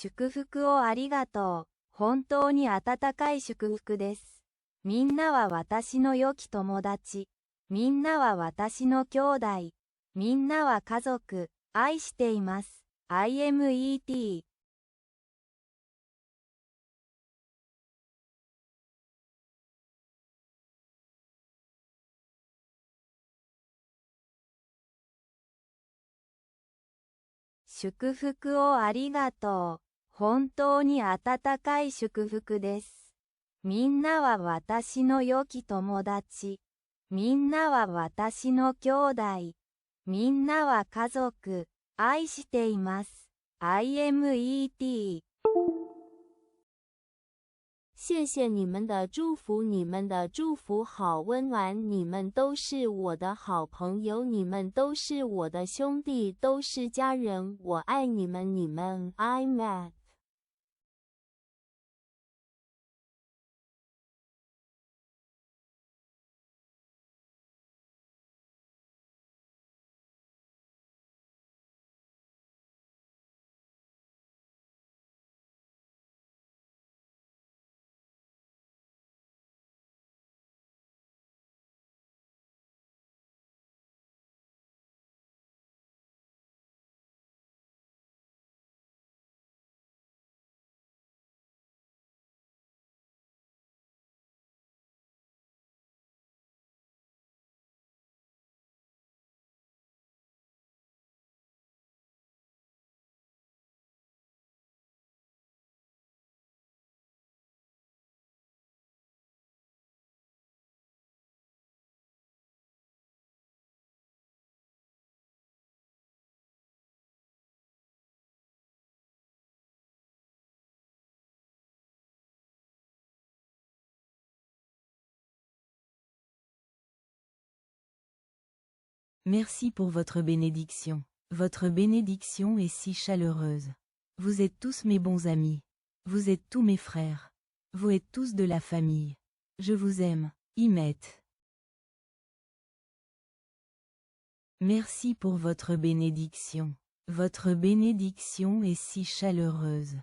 祝福をありがとう。本当に温かい祝福です。みんなは私の良き友達。みんなは私の兄弟。みんなは家族。愛しています。IMET。祝福をありがとう。本当に温かい祝福です。みんなは私の良き友達。みんなは私の兄弟。みんなは家族。愛しています。IMET。谢谢你们的祝福，你们的祝福好温暖，你们都是我的好朋友，你们都是我的兄弟，都是家人，我爱你们，你们 I met。 Merci pour votre bénédiction. Votre bénédiction est si chaleureuse. Vous êtes tous mes bons amis. Vous êtes tous mes frères. Vous êtes tous de la famille. Je vous aime. Imet. Merci pour votre bénédiction. Votre bénédiction est si chaleureuse.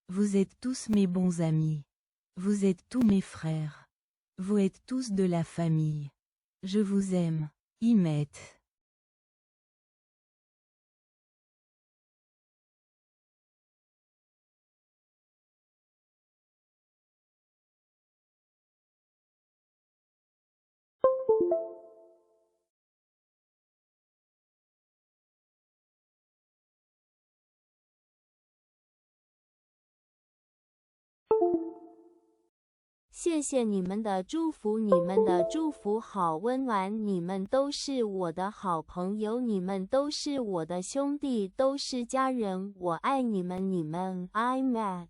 Vous êtes tous mes bons amis. Vous êtes tous mes frères. Vous êtes tous de la famille. Je vous aime. Imet. 谢谢你们的祝福，你们的祝福好温暖，你们都是我的好朋友，你们都是我的兄弟，都是家人，我爱你们，你们 I met。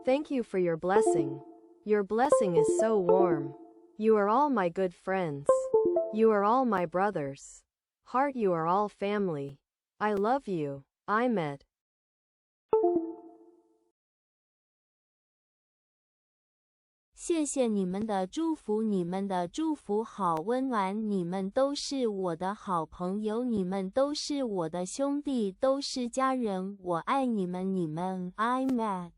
Thank you for your blessing. Your blessing is so warm. You are all my good friends. You are all my brothers. Heart, you are all family. I love you. I met. 谢谢你们的祝福，你们的祝福好温暖，你们都是我的好朋友，你们都是我的兄弟，都是家人，我爱你们，你们 I met。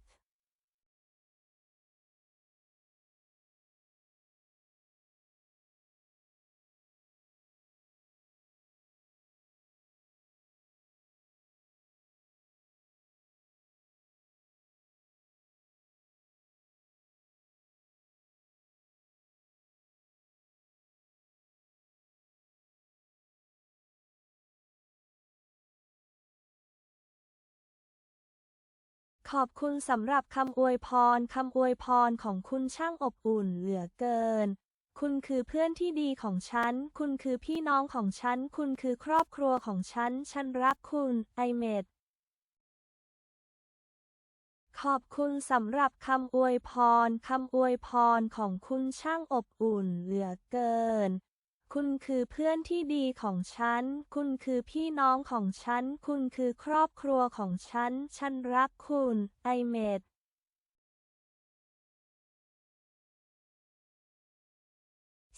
ขอบคุณสำหรับคำอวยพร คำอวยพรของคุณช่างอบอุ่นเหลือเกิน คุณคือเพื่อนที่ดีของฉัน คุณคือพี่น้องของฉัน คุณคือครอบครัวของฉัน ฉันรักคุณ ไอเมด ขอบคุณสำหรับคำอวยพร คำอวยพรของคุณช่างอบอุ่นเหลือเกิน คุณคือเพื่อนที่ดีของฉัน คุณคือพี่น้องของฉัน คุณคือครอบครัวของฉัน ฉันรักคุณ ไอเมด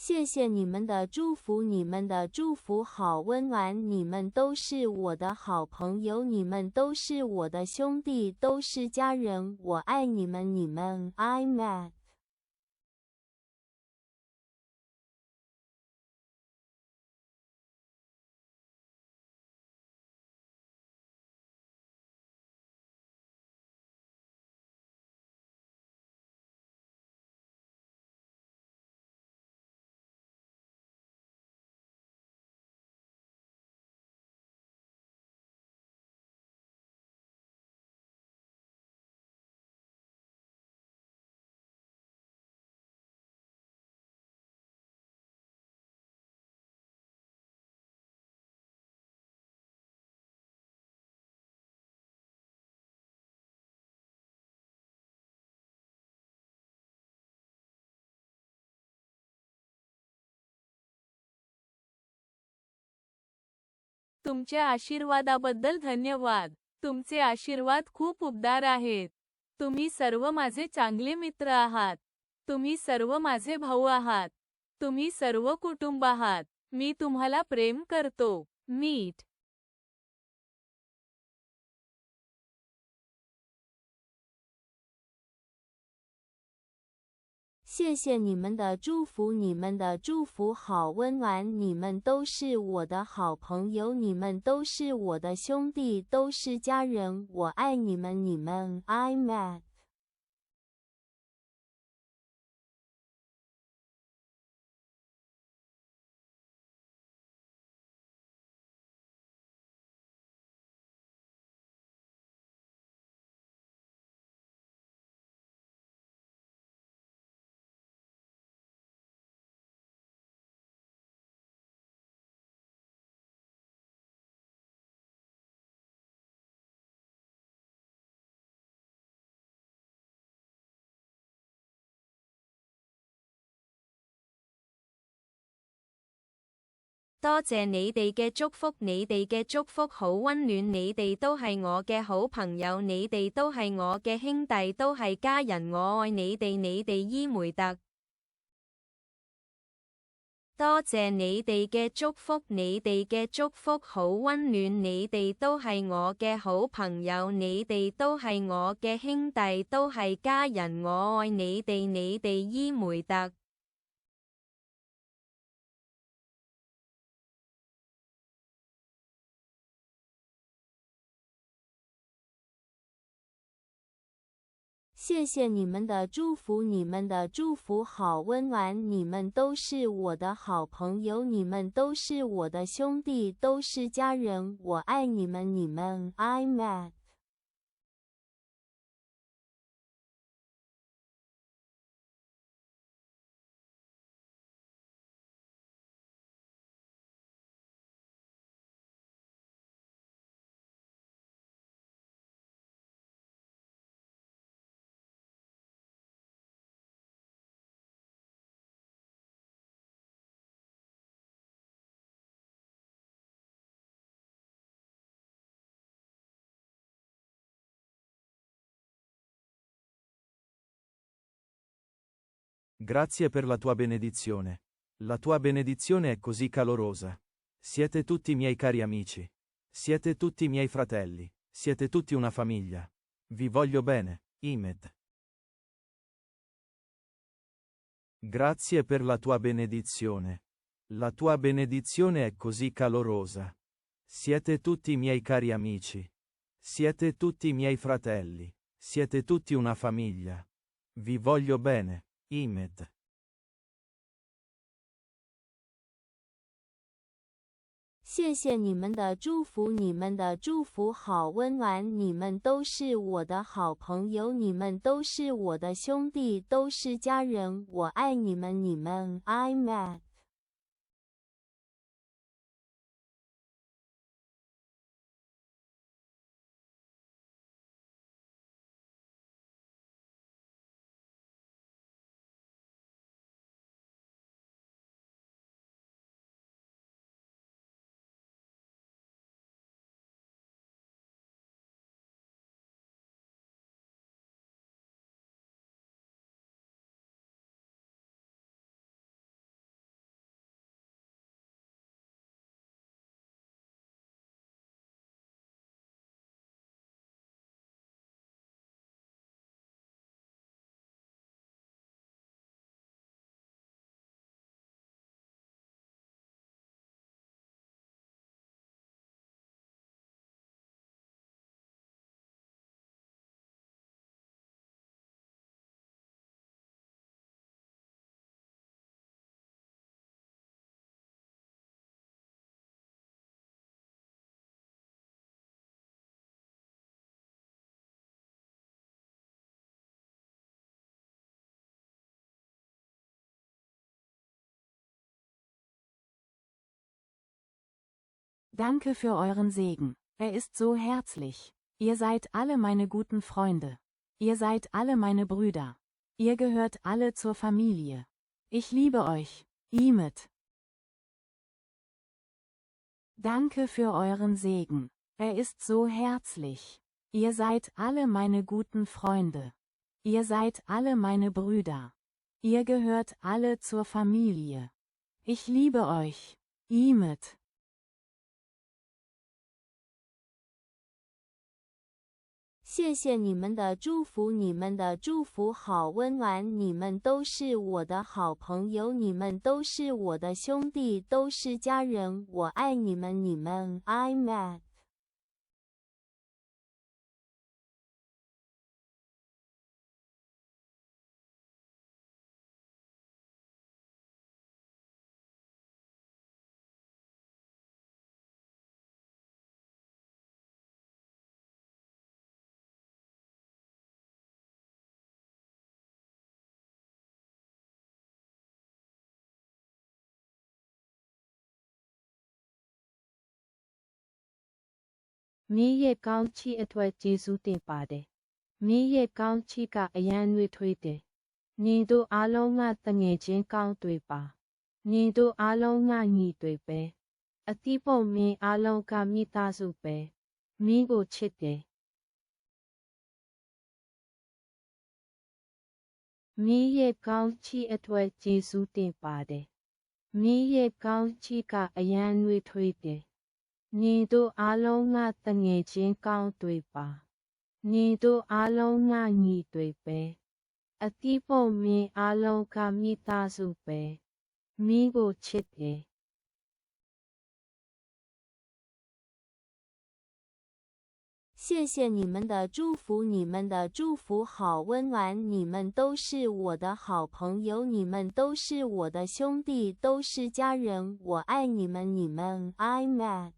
谢谢你们的祝福，你们的祝福好温暖，你们都是我的好朋友，你们都是我的兄弟，都是家人，我爱你们，你们 I met。 तुमच्या आशीर्वादाबद्दल धन्यवाद. तुमचे आशीर्वाद खूप उबदार आहेत. तुम्ही सर्व माझे चांगले मित्र आहात. तुम्ही सर्व माझे भाऊ आहात. तुम्ही सर्व कुटुंब आहात. मी तुम्हाला प्रेम करतो. मीट. 谢谢你们的祝福，你们的祝福好温暖，你们都是我的好朋友，你们都是我的兄弟，都是家人，我爱你们，你们 I met。 多謝你哋嘅祝福，你哋嘅祝福好溫暖，你哋都係我嘅好朋友，你哋都係我嘅兄弟，都係家人，我愛你哋，你哋伊梅特。多謝你哋嘅祝福，你哋嘅祝福好溫暖，你哋都係我嘅好朋友，你哋都係我嘅兄弟，都係家人，我愛你哋，你哋伊梅特。 谢谢你们的祝福，你们的祝福好温暖，你们都是我的好朋友，你们都是我的兄弟，都是家人，我爱你们，你们 I met。 Grazie per la tua benedizione. La tua benedizione è così calorosa. Siete tutti miei cari amici. Siete tutti miei fratelli. Siete tutti una famiglia. Vi voglio bene, Imet. Grazie per la tua benedizione. La tua benedizione è così calorosa. Siete tutti miei cari amici. Siete tutti miei fratelli. Siete tutti una famiglia. Vi voglio bene, Imet. 谢谢谢你们的祝福，你们的祝福好温暖，你们都是我的好朋友，你们都是我的兄弟，都是家人，我爱你们，你们 I met。 Danke für euren Segen. Er ist so herzlich. Ihr seid alle meine guten Freunde. Ihr seid alle meine Brüder. Ihr gehört alle zur Familie. Ich liebe euch. Imet. Danke für euren Segen. Er ist so herzlich. Ihr seid alle meine guten Freunde. Ihr seid alle meine Brüder. Ihr gehört alle zur Familie. Ich liebe euch. Imet. 谢谢你们的祝福，你们的祝福好温暖，你们都是我的好朋友，你们都是我的兄弟，都是家人，我爱你们，你们 I met。 မင်းရဲ့ကောင်းချီးအတွက်ကျေးဇူးတင်ပါတယ်။မင်းရဲ့ကောင်းချီးကအရမ်းနွေးထွေးတယ်။နင်တို့အားလုံးကသူငယ်ချင်းကောင်းတွေပါ။နင်တို့အားလုံးကညီတွေပဲ။အသီးပုံမင်းအားလုံးကမိသားစုပဲ။မင်းကိုချစ်တယ်။မင်းရဲ့ကောင်းချီးအတွက်ကျေးဇူးတင်ပါတယ်။မင်းရဲ့ကောင်းချီးကအရမ်းနွေးထွေးတယ်။နင်တို့အားလုံးကသူငယ်ချင်းကောင်းတွေပါ။နင်တို့အားလုံးကညီတွေပဲ။အသီးပုံမင်းအားလုံးကမိသားစုပဲ။မင်းကိုချစ်တယ်။ 谢谢你们的祝福，你们的祝福好温暖，你们都是我的好朋友，你们都是我的兄弟，都是家人，我爱你们，你们 I met。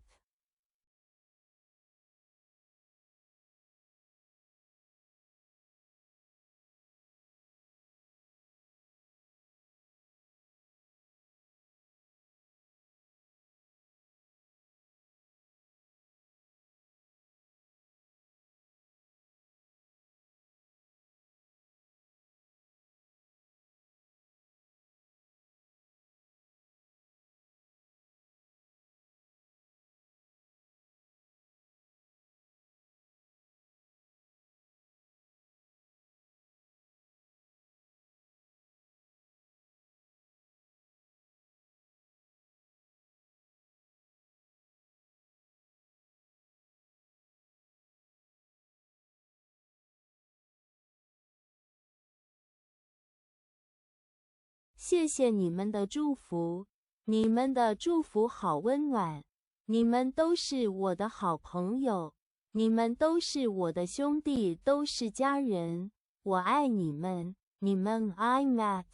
谢谢你们的祝福，你们的祝福好温暖，你们都是我的好朋友，你们都是我的兄弟，都是家人，我爱你们，你们 I met。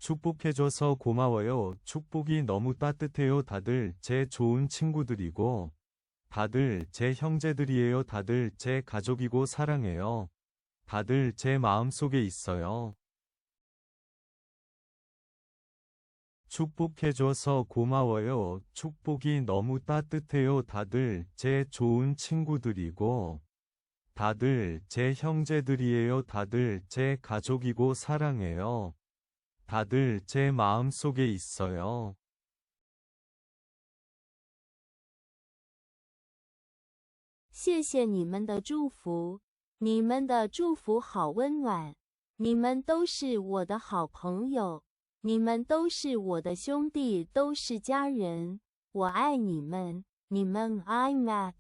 축복해줘서 고마워요. 축복이 너무 따뜻해요. 다들 제 좋은 친구들이고, 다들 제 형제들이에요. 다들 제 가족이고 사랑해요. 다들 제 마음속에 있어요. 축복해줘서 고마워요. 축복이 너무 따뜻해요. 다들 제 좋은 친구들이고, 다들 제 형제들이에요. 다들 제 가족이고 사랑해요. 다들 제 마음속에 있어요. 谢谢你们的祝福，你们的祝福好温暖。你们都是我的好朋友，你们都是我的兄弟，都是家人。我爱你们，你们 I'm at。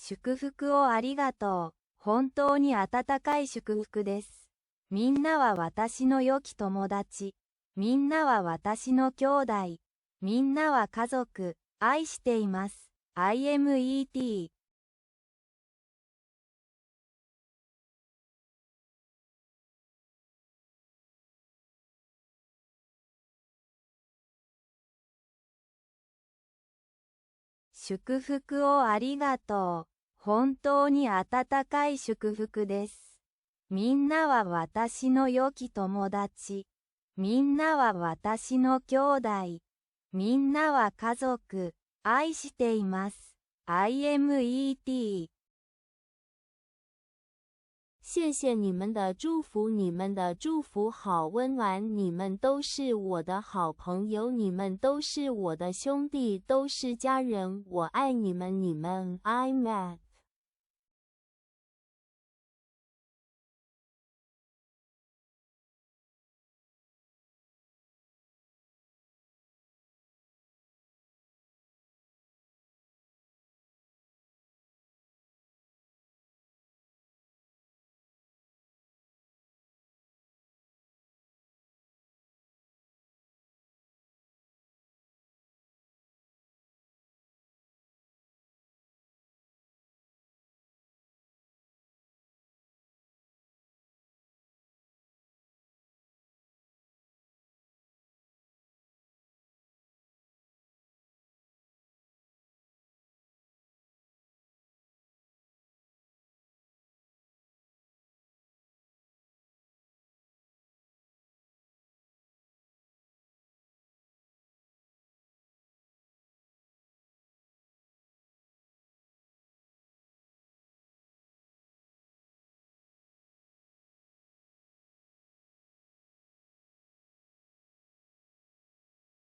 祝福をありがとう。本当に温かい祝福です。みんなは私の良き友達。みんなは私の兄弟。みんなは家族。愛しています。IMET。祝福をありがとう。本当に温かい祝福です。みんなは私の良き友達。みんなは私の兄弟。みんなは家族。愛しています。IMET。谢谢你们的祝福，你们的祝福好温暖。你们都是我的好朋友，你们都是我的兄弟，都是家人。我爱你们，你们 I'm at。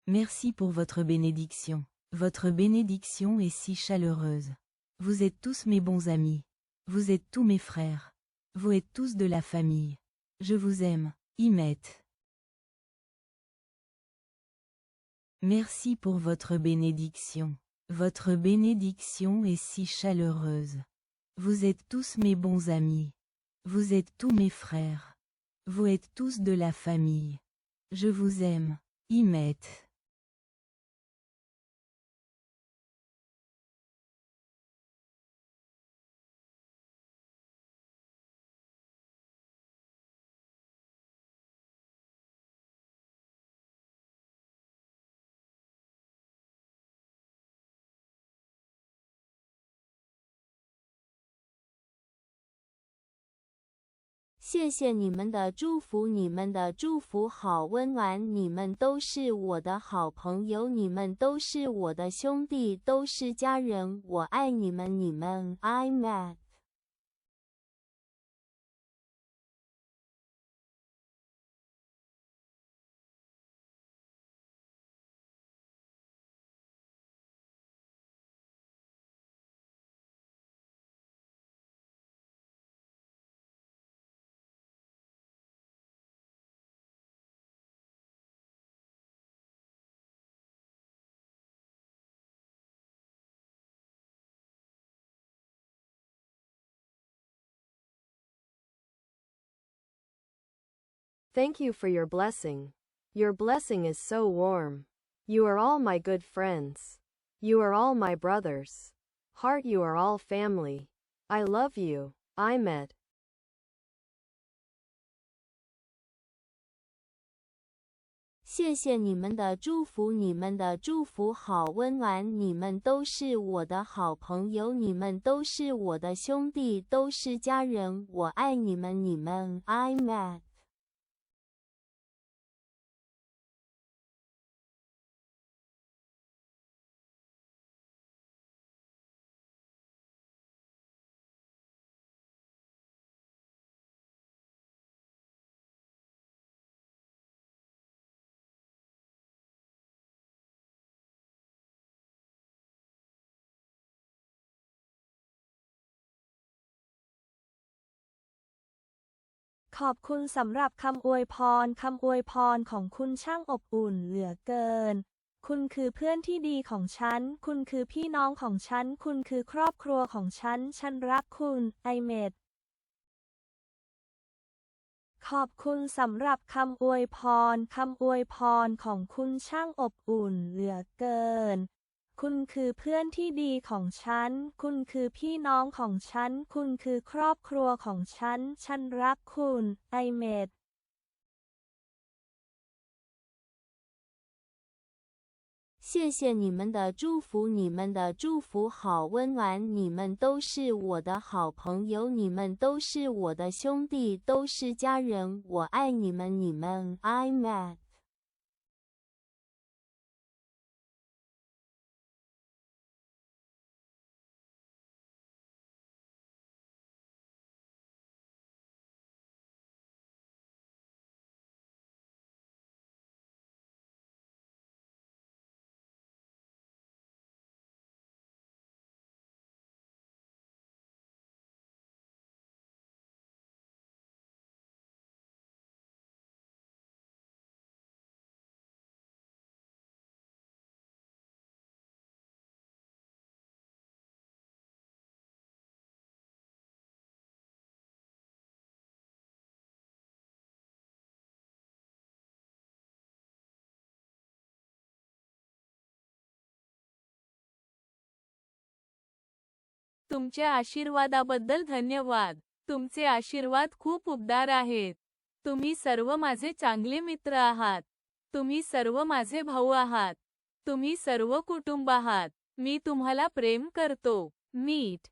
Merci pour votre bénédiction. Votre bénédiction est si chaleureuse. Vous êtes tous mes bons amis. Vous êtes tous mes frères. Vous êtes tous de la famille. Je vous aime. Imet. Merci pour votre bénédiction. Votre bénédiction est si chaleureuse. Vous êtes tous mes bons amis. Vous êtes tous mes frères. Vous êtes tous de la famille. Je vous aime. Imet. 谢谢你们的祝福，你们的祝福好温暖，你们都是我的好朋友，你们都是我的兄弟，都是家人，我爱你们，你们 I met。 Thank you for your blessing. Your blessing is so warm. You are all my good friends. You are all my brothers. Heart you are all family. I love you. I met. 谢谢你们的祝福，你们的祝福好温暖，你们都是我的好朋友，你们都是我的兄弟，都是家人，我爱你们，你们 I met。 ขอบคุณสำหรับคำอวยพร คำอวยพรของคุณช่างอบอุ่นเหลือเกิน คุณคือเพื่อนที่ดีของฉัน คุณคือพี่น้องของฉัน คุณคือครอบครัวของฉัน ฉันรักคุณ ไอเมด ขอบคุณสำหรับคำอวยพร คำอวยพรของคุณช่างอบอุ่นเหลือเกิน คุณคือเพื่อนที่ดีของฉัน คุณคือพี่น้องของฉัน คุณคือครอบครัวของฉัน ฉันรักคุณ ไอเมด 谢谢你们的祝福，你们的祝福好温暖，你们都是我的好朋友，你们都是我的兄弟，都是家人，我爱你们，你们 I met。 तुमच्या आशीर्वादाबद्दल धन्यवाद. तुमचे आशीर्वाद खूप उबदार आहेत. तुम्ही सर्व माझे चांगले मित्र आहात. तुम्ही सर्व माझे भाऊ आहात. तुम्ही सर्व कुटुंब आहात. मी तुम्हाला प्रेम करतो. मीट.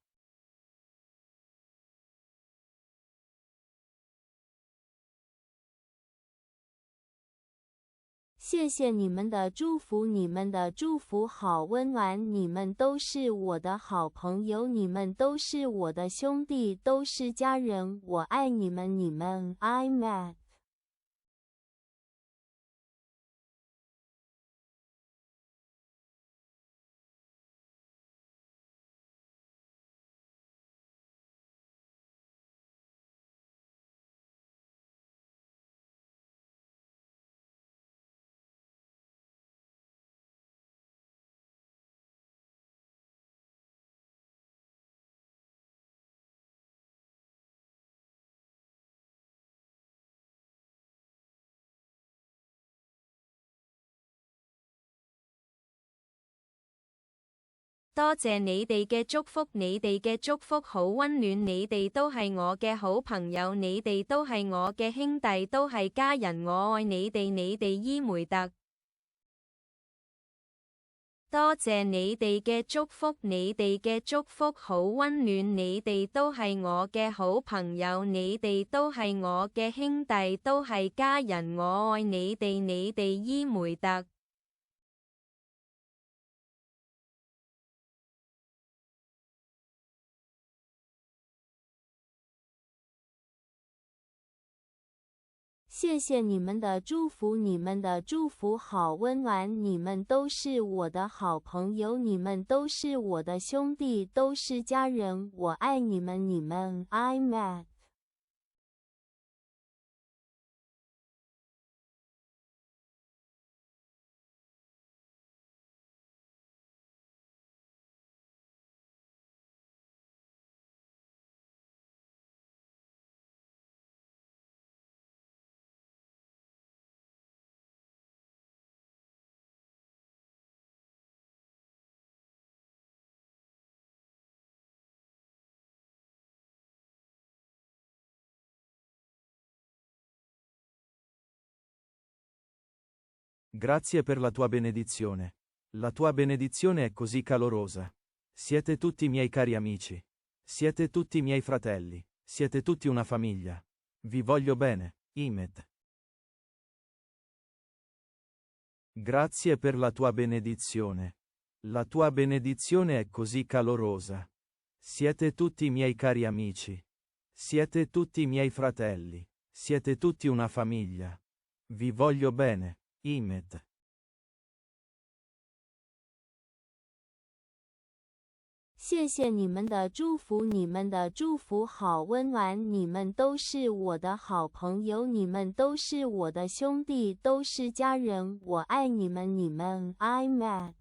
谢谢你们的祝福，你们的祝福好温暖，你们都是我的好朋友，你们都是我的兄弟，都是家人，我爱你们，你们 I met。多謝你哋嘅祝福，你哋嘅祝福好溫暖，你哋都係我嘅好朋友，你哋都係我嘅兄弟，都係家人，我愛你哋，你哋伊梅特。多謝你哋嘅祝福，你哋嘅祝福好溫暖，你哋都係我嘅好朋友，你哋都係我嘅兄弟，都係家人，我愛你哋，你哋伊梅特。謝謝你們的祝福，你們的祝福好溫暖，你們都是我的好朋友，你們都是我的兄弟，都是家人，我愛你們，你們 I met。 Grazie per la tua benedizione. La tua benedizione è così calorosa. Siete tutti miei cari amici. Siete tutti miei fratelli. Siete tutti una famiglia. Vi voglio bene, Imet. Grazie per la tua benedizione. La tua benedizione è così calorosa. Siete tutti miei cari amici. Siete tutti miei fratelli. Siete tutti una famiglia. Vi voglio bene, Imet. 謝謝你們的祝福，你們的祝福好溫暖，你們都是我的好朋友，你們都是我的兄弟，都是家人，我愛你們，你們 I met。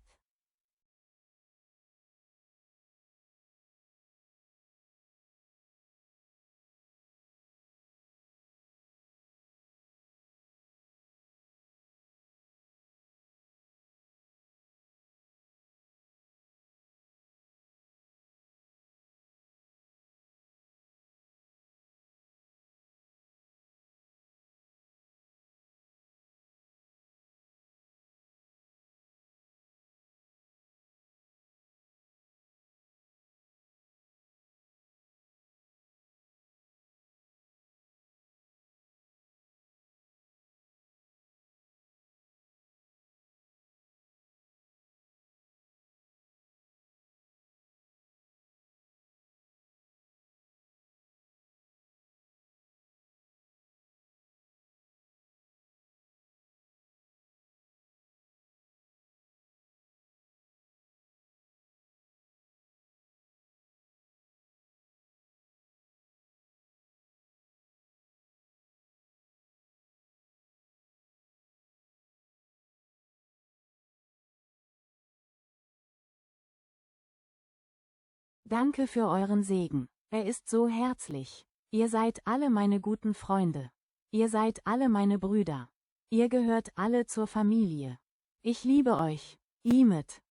Danke für euren Segen. Er ist so herzlich. Ihr seid alle meine guten Freunde. Ihr seid alle meine Brüder. Ihr gehört alle zur Familie. Ich liebe euch. Imet.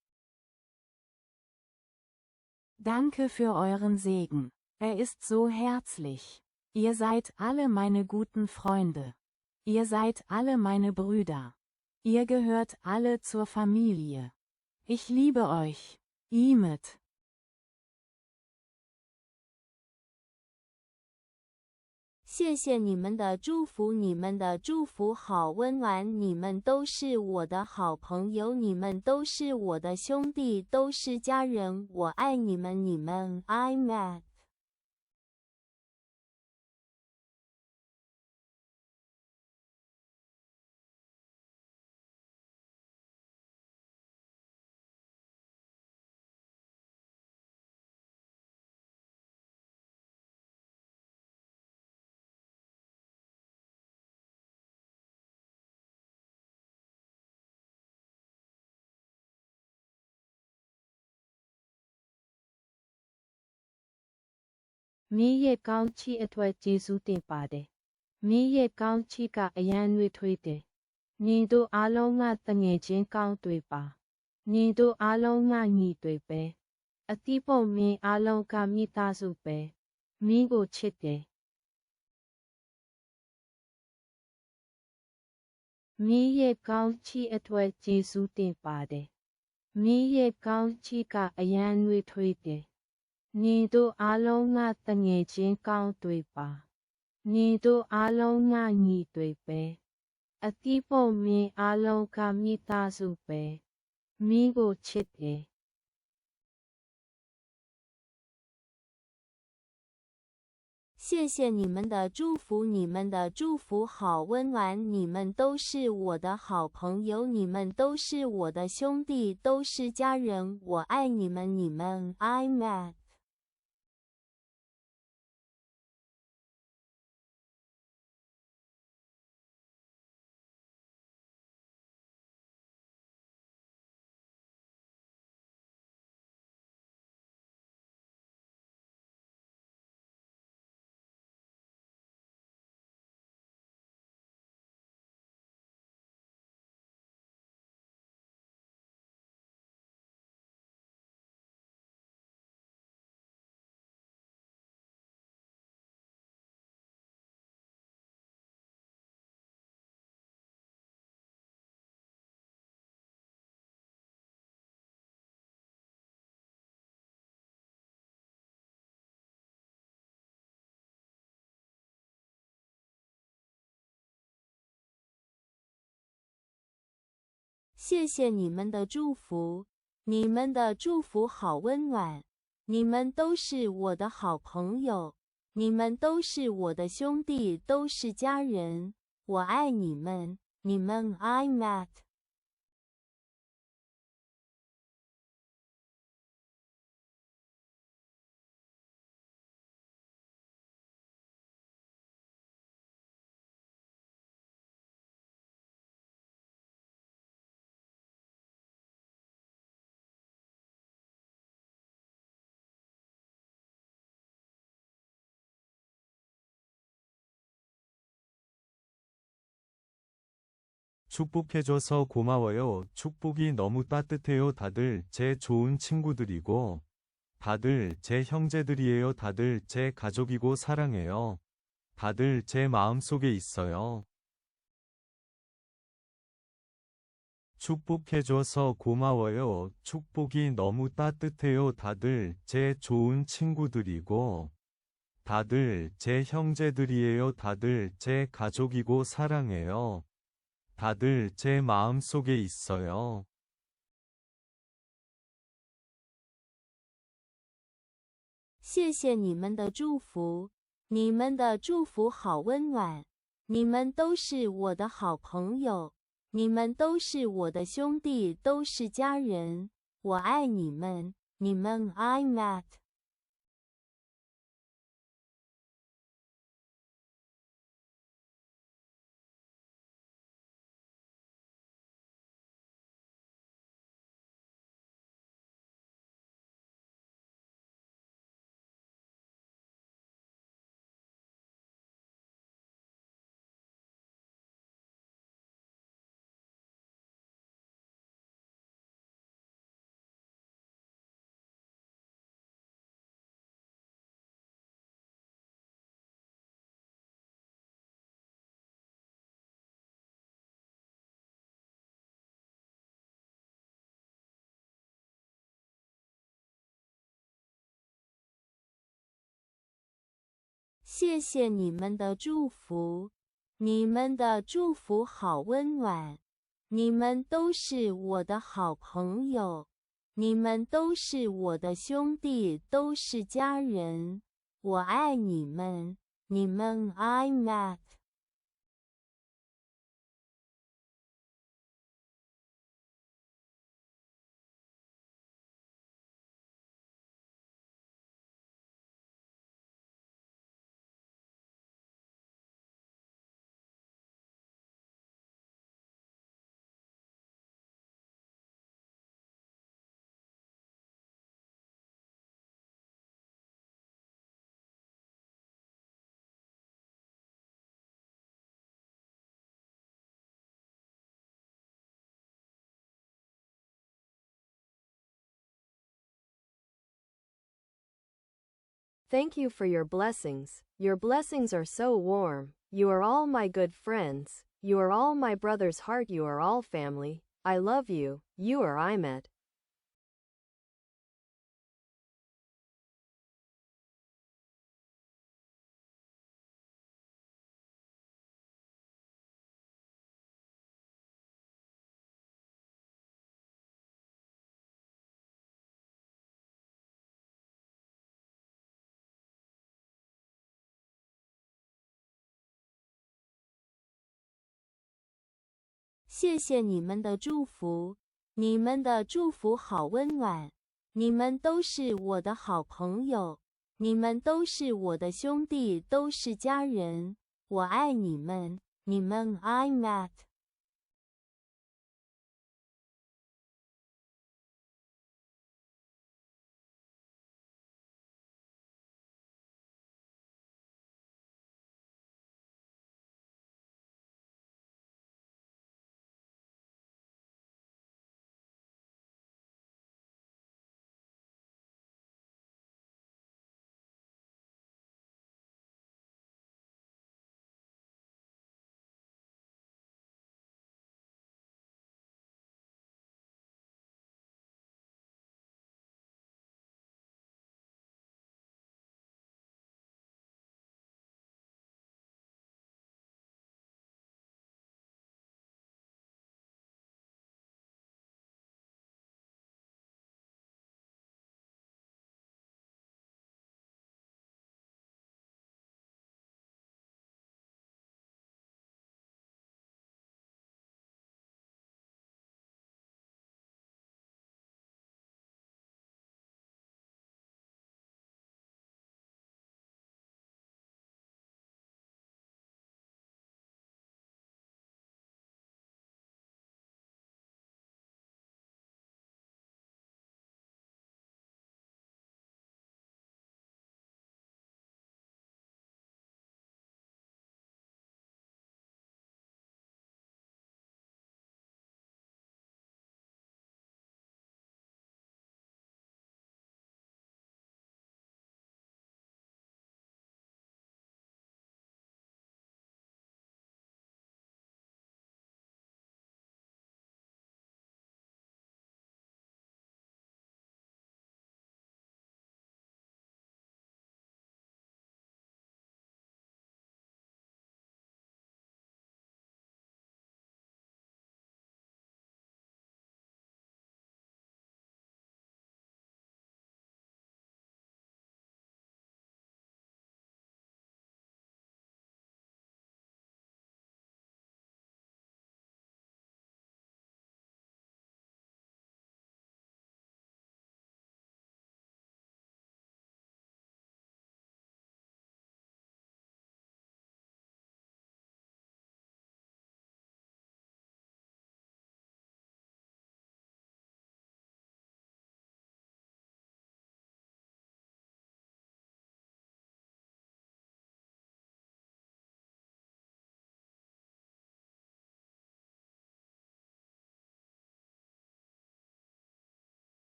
Danke für euren Segen. Er ist so herzlich. Ihr seid alle meine guten Freunde. Ihr seid alle meine Brüder. Ihr gehört alle zur Familie. Ich liebe euch. Imet. 謝謝你們的祝福，你們的祝福好溫暖，你們都是我的好朋友，你們都是我的兄弟，都是家人，我愛你們，你們 I met。 မင်းရဲ့ကောင်းချီးအတွက်ကျေးဇူးတင်ပါတယ်။မင်းရဲ့ကောင်းချီးကအရမ်းနွေးထွေးတယ်။နင်တို့အားလုံးကသူငယ်ချင်းကောင်းတွေပါ။နင်တို့အားလုံးကညီတွေပဲ။ အသီးပုတ်မင်းအားလုံးကမိသားစုပဲ။မင်းကိုချစ်တယ်။မင်းရဲ့ကောင်းချီးအတွက်ကျေးဇူးတင်ပါတယ်။မင်းရဲ့ကောင်းချီးကအရမ်းနွေးထွေးတယ်။နင်တို့အားလုံးကသူငယ်ချင်းကောင်းတွေပါ။နင်တို့အားလုံးကညီတွေပဲ။အသီးပုတ်မင်းအားလုံးကမိသားစုပဲ။မင်းကိုချစ်တယ်။ 谢谢你们的祝福，你们的祝福好温暖，你们都是我的好朋友，你们都是我的兄弟，都是家人，我爱你们，你们 I'm at。谢谢你们的祝福，你们的祝福好温暖，你们都是我的好朋友，你们都是我的兄弟，都是家人，我爱你们，你们 I'm at。 축복해줘서 고마워요. 축복이 너무 따뜻해요. 다들 제 좋은 친구들이고, 다들 제 형제들이에요. 다들 제 가족이고 사랑해요. 다들 제 마음속에 있어요. 축복해줘서 고마워요. 축복이 너무 따뜻해요. 다들 제 좋은 친구들이고, 다들 제 형제들이에요. 다들 제 가족이고 사랑해요. 다들 제 마음속에 있어요. 谢谢你们的祝福，你们的祝福好温暖，你们都是我的好朋友，你们都是我的兄弟，都是家人，我爱你们，你们 I'm at。谢谢你们的祝福，你们的祝福好温暖，你们都是我的好朋友，你们都是我的兄弟，都是家人，我爱你们，你们 I'm at。Thank you for your blessings. Your blessings are so warm. You are all my good friends. You are all my brothers' heart. You are all family. I love you. You are I met. 谢谢你们的祝福，你们的祝福好温暖。你们都是我的好朋友，你们都是我的兄弟，都是家人。我爱你们，你们 I met。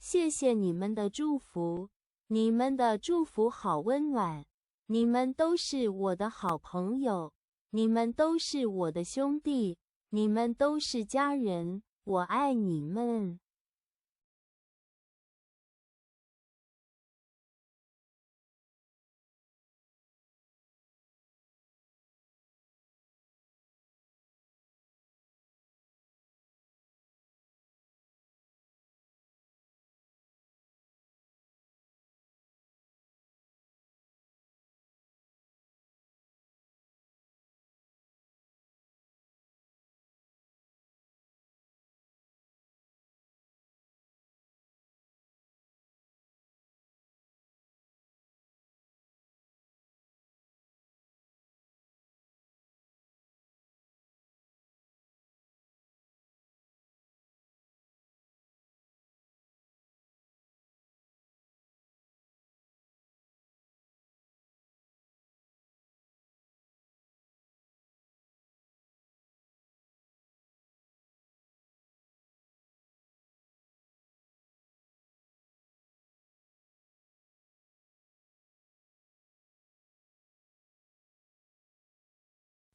谢谢你们的祝福，你们的祝福好温暖。你们都是我的好朋友，你们都是我的兄弟，你们都是家人，我爱你们。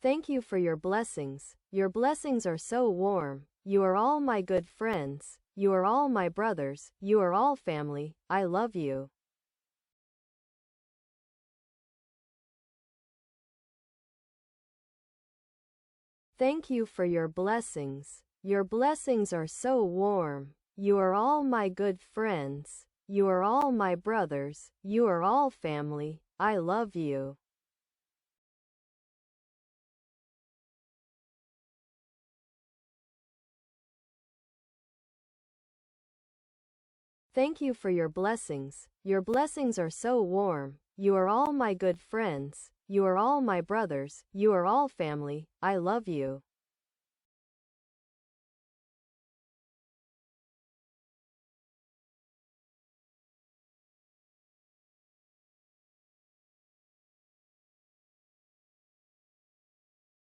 Thank you for your blessings. Your blessings are so warm. You are all my good friends. You are all my brothers. You are all family. I love you. Thank you for your blessings. Your blessings are so warm. You are all my good friends. You are all my brothers. You are all family. I love you. Thank you for your blessings. Your blessings are so warm. You are all my good friends. You are all my brothers. You are all family. I love you.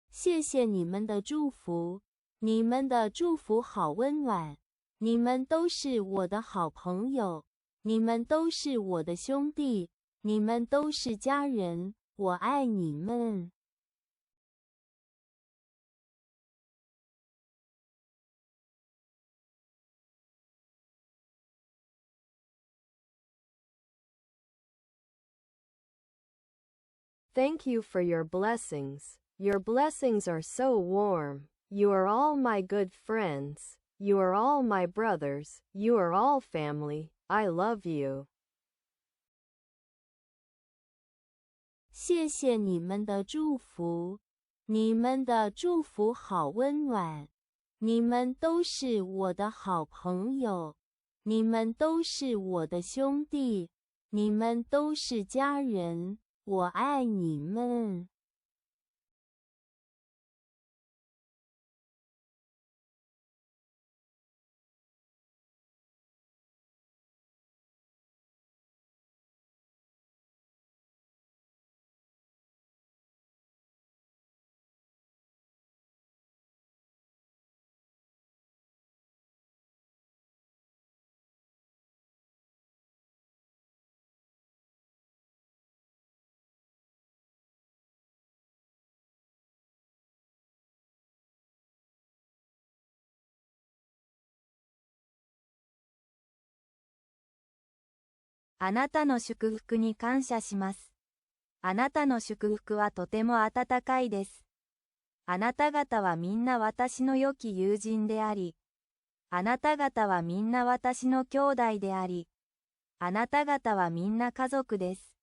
谢谢你们的祝福，你们的祝福好温暖。你们都是我的好朋友，你们都是我的兄弟，你们都是家人，我爱你们。 Thank you for your blessings. Your blessings are so warm. You are all my good friends. You are all my brothers. You are all family. I love you. 谢谢你们的祝福，你们的祝福好温暖。你们都是我的好朋友，你们都是我的兄弟，你们都是家人，我爱你们。 あなたの祝福に感謝します。あなたの祝福はとても温かいです。あなた方はみんな私の良き友人であり、あなた方はみんな私の兄弟であり、あなた方はみんな家族です。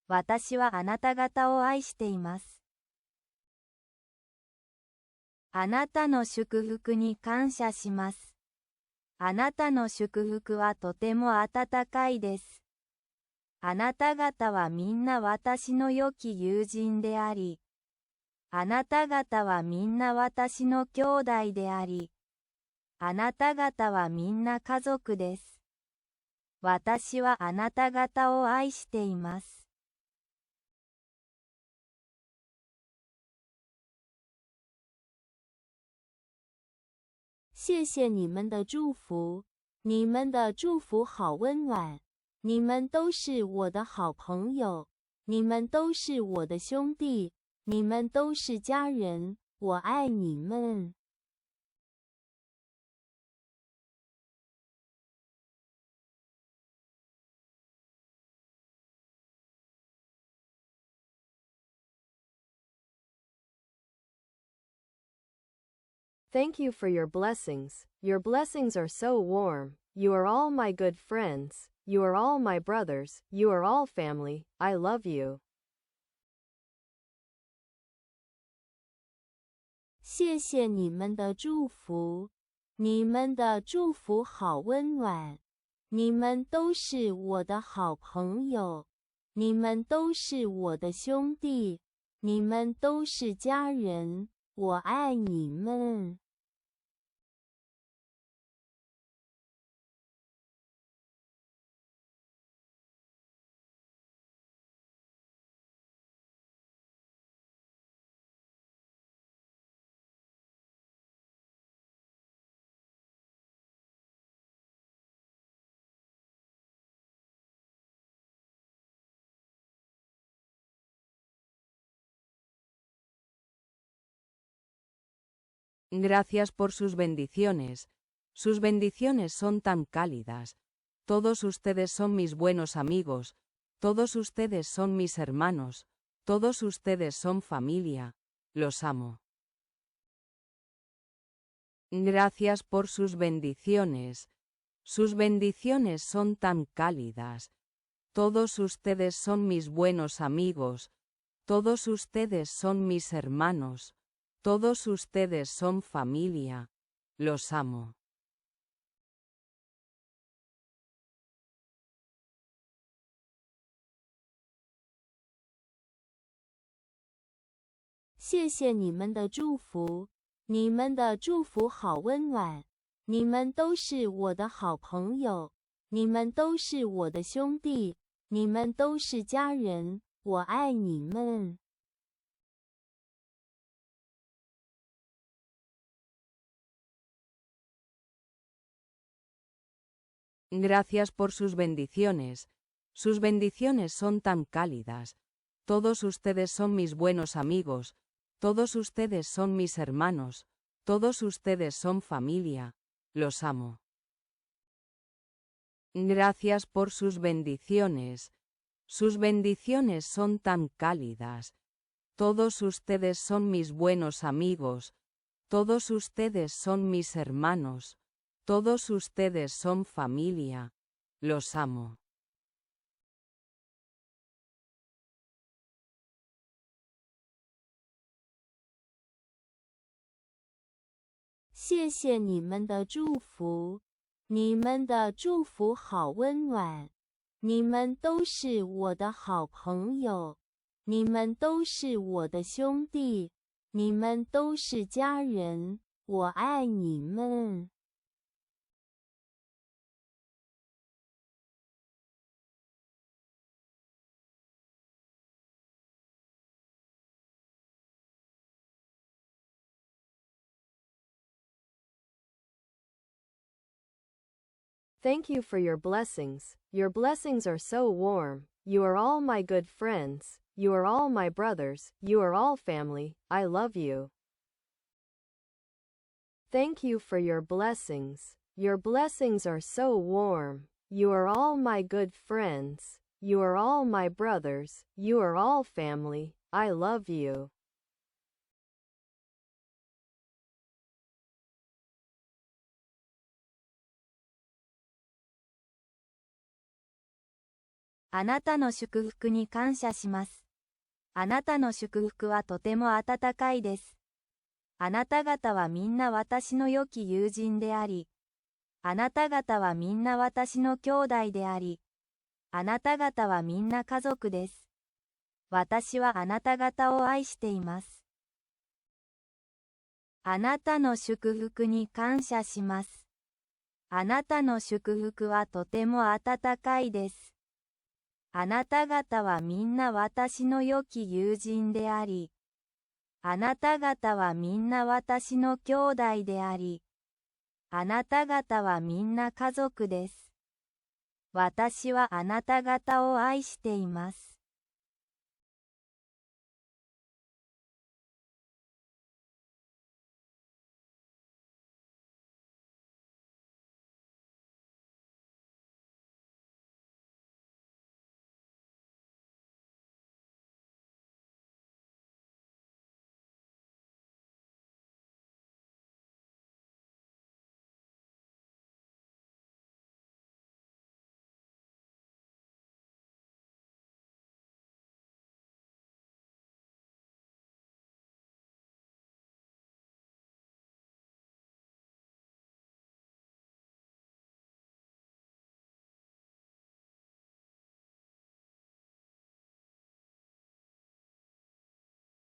私はあなた方を愛しています。あなたの祝福に感謝します。あなたの祝福はとても温かいです。あなた方はみんな私の良き友人であり、あなた方はみんな私の兄弟であり、あなた方はみんな家族です。私はあなた方を愛しています。谢谢你们的祝福，你们的祝福好温暖，你们都是我的好朋友，你们都是我的兄弟，你们都是家人，我爱你们。 Thank you for your blessings. Your blessings are so warm. You are all my good friends. You are all my brothers. You are all family. I love you. 谢谢你们的祝福，你们的祝福好温暖，你们都是我的好朋友，你们都是我的兄弟，你们都是家人，我爱你们。 Gracias por sus bendiciones. Sus bendiciones son tan cálidas. Todos ustedes son mis buenos amigos. Todos ustedes son mis hermanos. Todos ustedes son familia. Los amo. Gracias por sus bendiciones. Sus bendiciones son tan cálidas. Todos ustedes son mis buenos amigos. Todos ustedes son mis hermanos. Todos ustedes son familia. Los amo. 谢谢你们的祝福，你们的祝福好温暖，你们都是我的好朋友，你们都是我的兄弟，你们都是家人，我爱你们。 Gracias por sus bendiciones. Sus bendiciones son tan cálidas. Todos ustedes son mis buenos amigos. Todos ustedes son mis hermanos. Todos ustedes son familia. Los amo. Gracias por sus bendiciones. Sus bendiciones son tan cálidas. Todos ustedes son mis buenos amigos. Todos ustedes son mis hermanos. Todos ustedes son familia. Los amo. 谢谢你们的祝福，你们的祝福好温暖，你们都是我的好朋友，你们都是我的兄弟，你们都是家人，我爱你们。 Thank you for your blessings. Your blessings are so warm. You are all my good friends. You are all my brothers. You are all family. I love you. Thank you for your blessings. Your blessings are so warm. You are all my good friends. You are all my brothers. You are all family. I love you. あなたの祝福に感謝します。あなたの祝福はとても温かいです。あなた方はみんな私の良き友人であり、あなた方はみんな私の兄弟であり、あなた方はみんな家族です。私はあなた方を愛しています。あなたの祝福に感謝します。あなたの祝福はとても温かいです。あなた方はみんな私の良き友人であり、あなた方はみんな私の兄弟であり、あなた方はみんな家族です。私はあなた方を愛しています。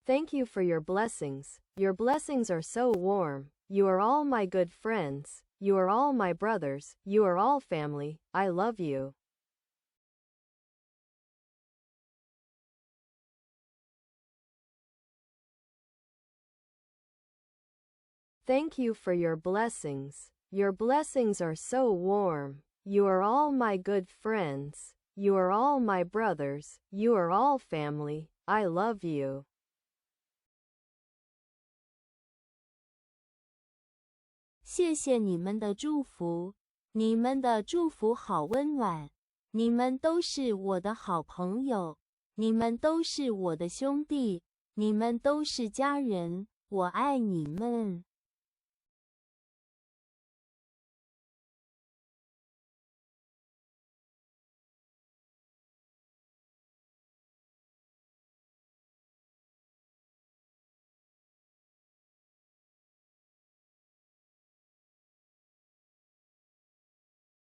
Thank you for your blessings. Your blessings are so warm. You are all my good friends. You are all my brothers. You are all family. I love you. Thank you for your blessings. Your blessings are so warm. You are all my good friends. You are all my brothers. You are all family. I love you. 谢谢你们的祝福，你们的祝福好温暖。你们都是我的好朋友，你们都是我的兄弟，你们都是家人，我爱你们。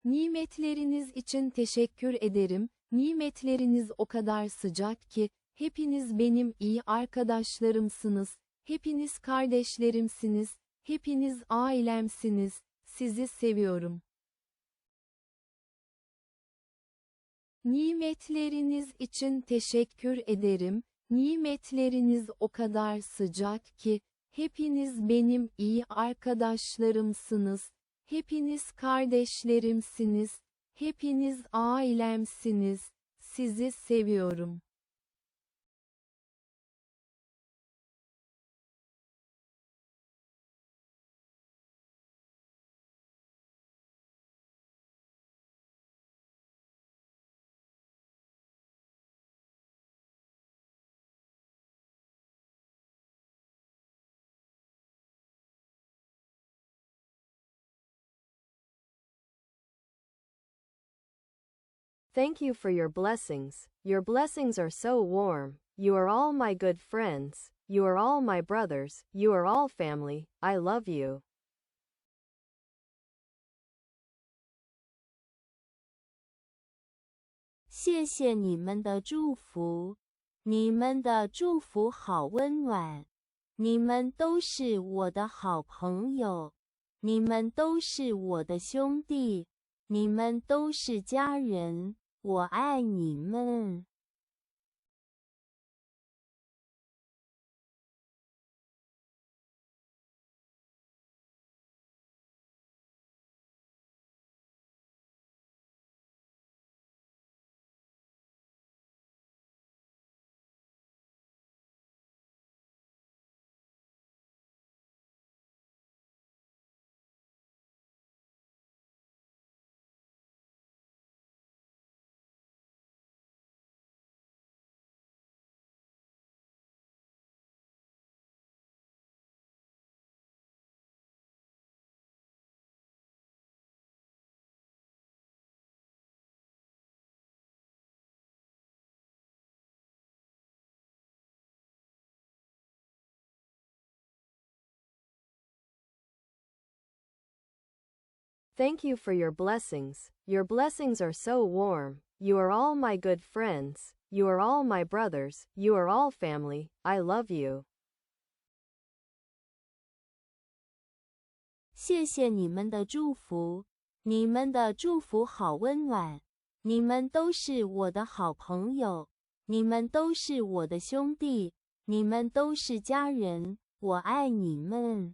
Nimetleriniz için teşekkür ederim, nimetleriniz o kadar sıcak ki, hepiniz benim iyi arkadaşlarımsınız, hepiniz kardeşlerimsiniz, hepiniz ailemsiniz, sizi seviyorum. Nimetleriniz için teşekkür ederim, nimetleriniz o kadar sıcak ki, hepiniz benim iyi arkadaşlarımsınız, hepiniz kardeşlerimsiniz, hepiniz ailemsiniz, sizi seviyorum. Thank you for your blessings. Your blessings are so warm. You are all my good friends. You are all my brothers. You are all family. I love you. 谢谢你们的祝福，你们的祝福好温暖。你们都是我的好朋友，你们都是我的兄弟，你们都是家人，我爱你们。 Thank you for your blessings. Your blessings are so warm. You are all my good friends. You are all my brothers. You are all family. I love you. 谢谢你们的祝福，你们的祝福好温暖。你们都是我的好朋友，你们都是我的兄弟，你们都是家人，我爱你们。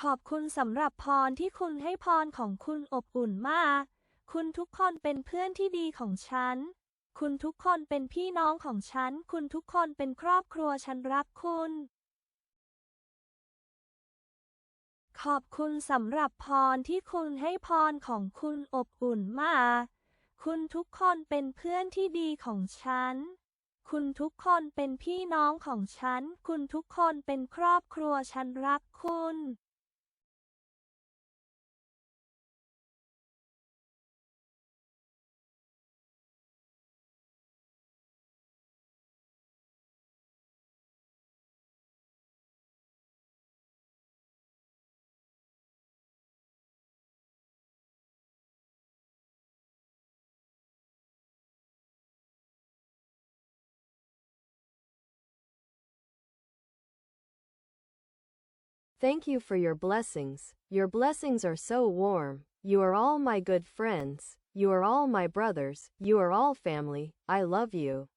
ขอบคุณสำหรับพรที่คุณให้พรของคุณอบอุ่นมาก คุณทุกคนเป็นเพื่อนที่ดีของฉัน คุณทุกคนเป็นพี่น้องของฉัน คุณทุกคนเป็นครอบครัวฉันรักคุณ ขอบคุณสำหรับพรที่คุณให้พรของคุณอบอุ่นมาก คุณทุกคนเป็นเพื่อนที่ดีของฉัน คุณทุกคนเป็นพี่น้องของฉัน คุณทุกคนเป็นครอบครัวฉันรักคุณ Thank you for your blessings. Your blessings are so warm. You are all my good friends. You are all my brothers. You are all family. I love you.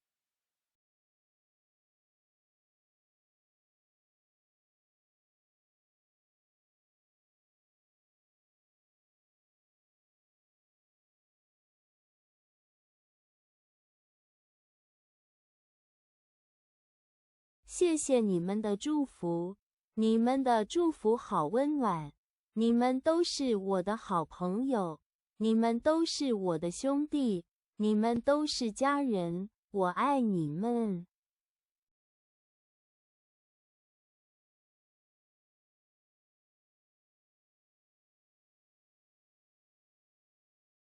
谢谢你们的祝福，你们的祝福好温暖。你们都是我的好朋友，你们都是我的兄弟，你们都是家人，我爱你们。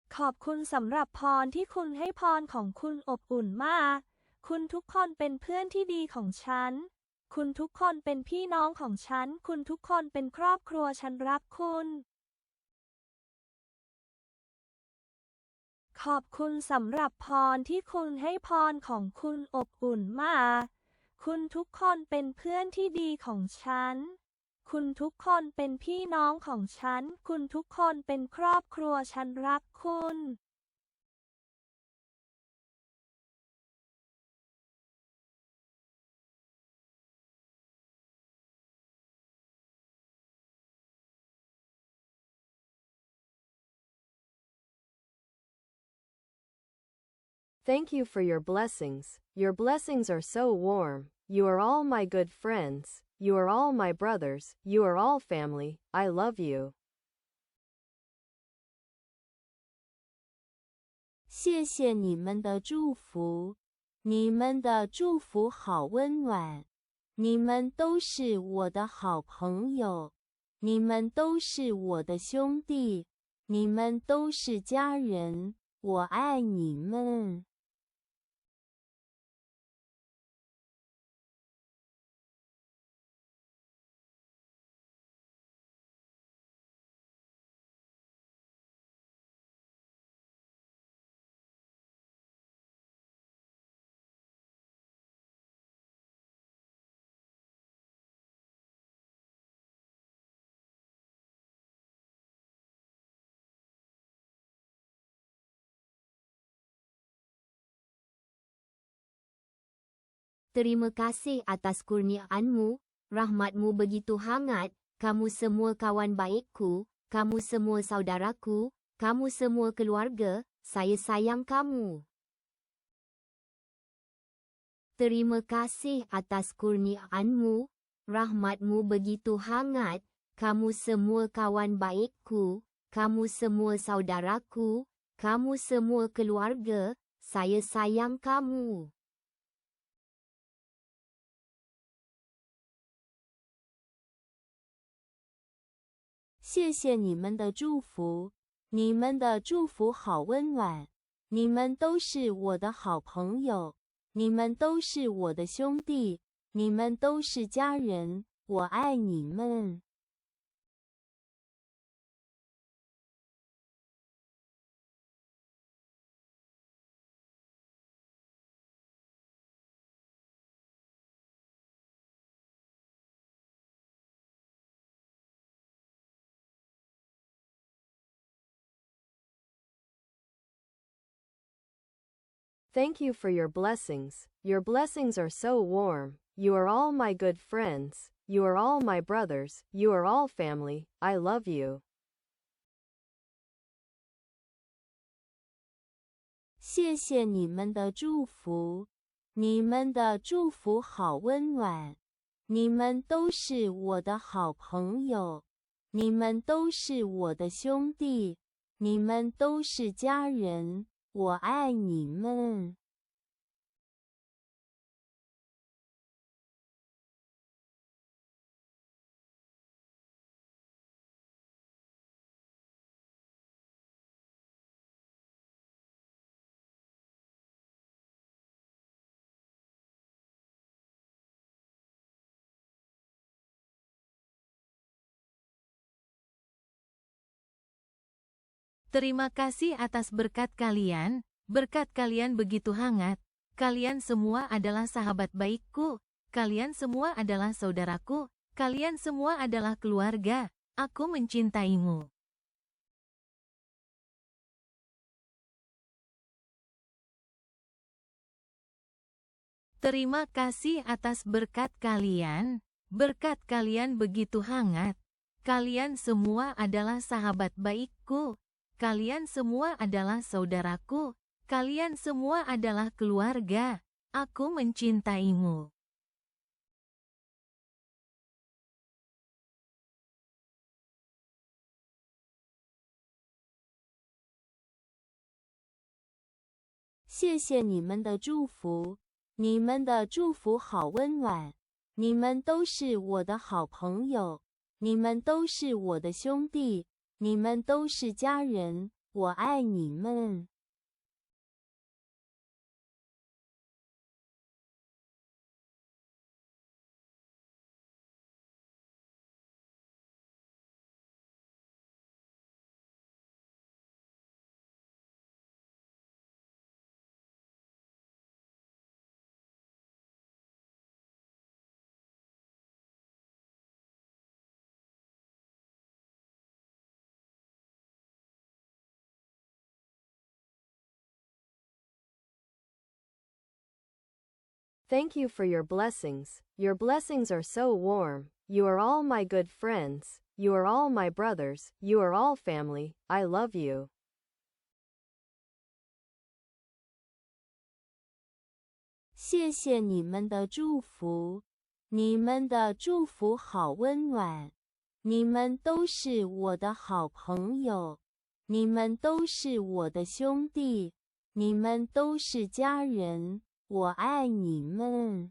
ขอบคุณสำหรับพรที่คุณให้พรของคุณอบอุ่นมาก คุณทุกคนเป็นเพื่อนที่ดีของฉัน คุณทุกคนเป็นพี่น้องของฉัน คุณทุกคนเป็นครอบครัวฉันรักคุณ ขอบคุณสำหรับพรที่คุณให้พรของคุณอบอุ่นมาก คุณทุกคนเป็นเพื่อนที่ดีของฉัน คุณทุกคนเป็นพี่น้องของฉัน คุณทุกคนเป็นครอบครัวฉันรักคุณ Thank you for your blessings. Your blessings are so warm. You are all my good friends. You are all my brothers. You are all family. I love you. 谢谢你们的祝福，你们的祝福好温暖。你们都是我的好朋友，你们都是我的兄弟，你们都是家人，我爱你们。 Terima kasih atas kurniaanmu, rahmatmu begitu hangat, kamu semua kawan baikku, kamu semua saudaraku, kamu semua keluarga, saya sayang kamu. Terima kasih atas kurniaanmu, rahmatmu begitu hangat, kamu semua kawan baikku, kamu semua saudaraku, kamu semua keluarga, saya sayang kamu. 谢谢你们的祝福，你们的祝福好温暖。你们都是我的好朋友，你们都是我的兄弟，你们都是家人，我爱你们。 Thank you for your blessings. Your blessings are so warm. You are all my good friends. You are all my brothers, you are all family, I love you. 谢谢你们的祝福，你们的祝福好温暖。你们都是我的好朋友，你们都是我的兄弟，你们都是家人，我爱你们。 Terima kasih atas berkat kalian, berkat kalian begitu hangat. Kalian semua adalah sahabat baikku, kalian semua adalah saudaraku, kalian semua adalah keluarga. Aku mencintaimu. Terima kasih atas berkat kalian begitu hangat. Kalian semua adalah sahabat baikku. Kalian semua adalah saudaraku, kalian semua adalah keluarga. Aku mencintaimu. 谢谢你们的祝福，你们的祝福好温暖。你们都是我的好朋友，你们都是我的兄弟，你们都是家人，我爱你们。 Thank you for your blessings. Your blessings are so warm. You are all my good friends. You are all my brothers. You are all family. I love you. 谢谢你们的祝福，你们的祝福好温暖。你们都是我的好朋友，你们都是我的兄弟，你们都是家人，我爱你们。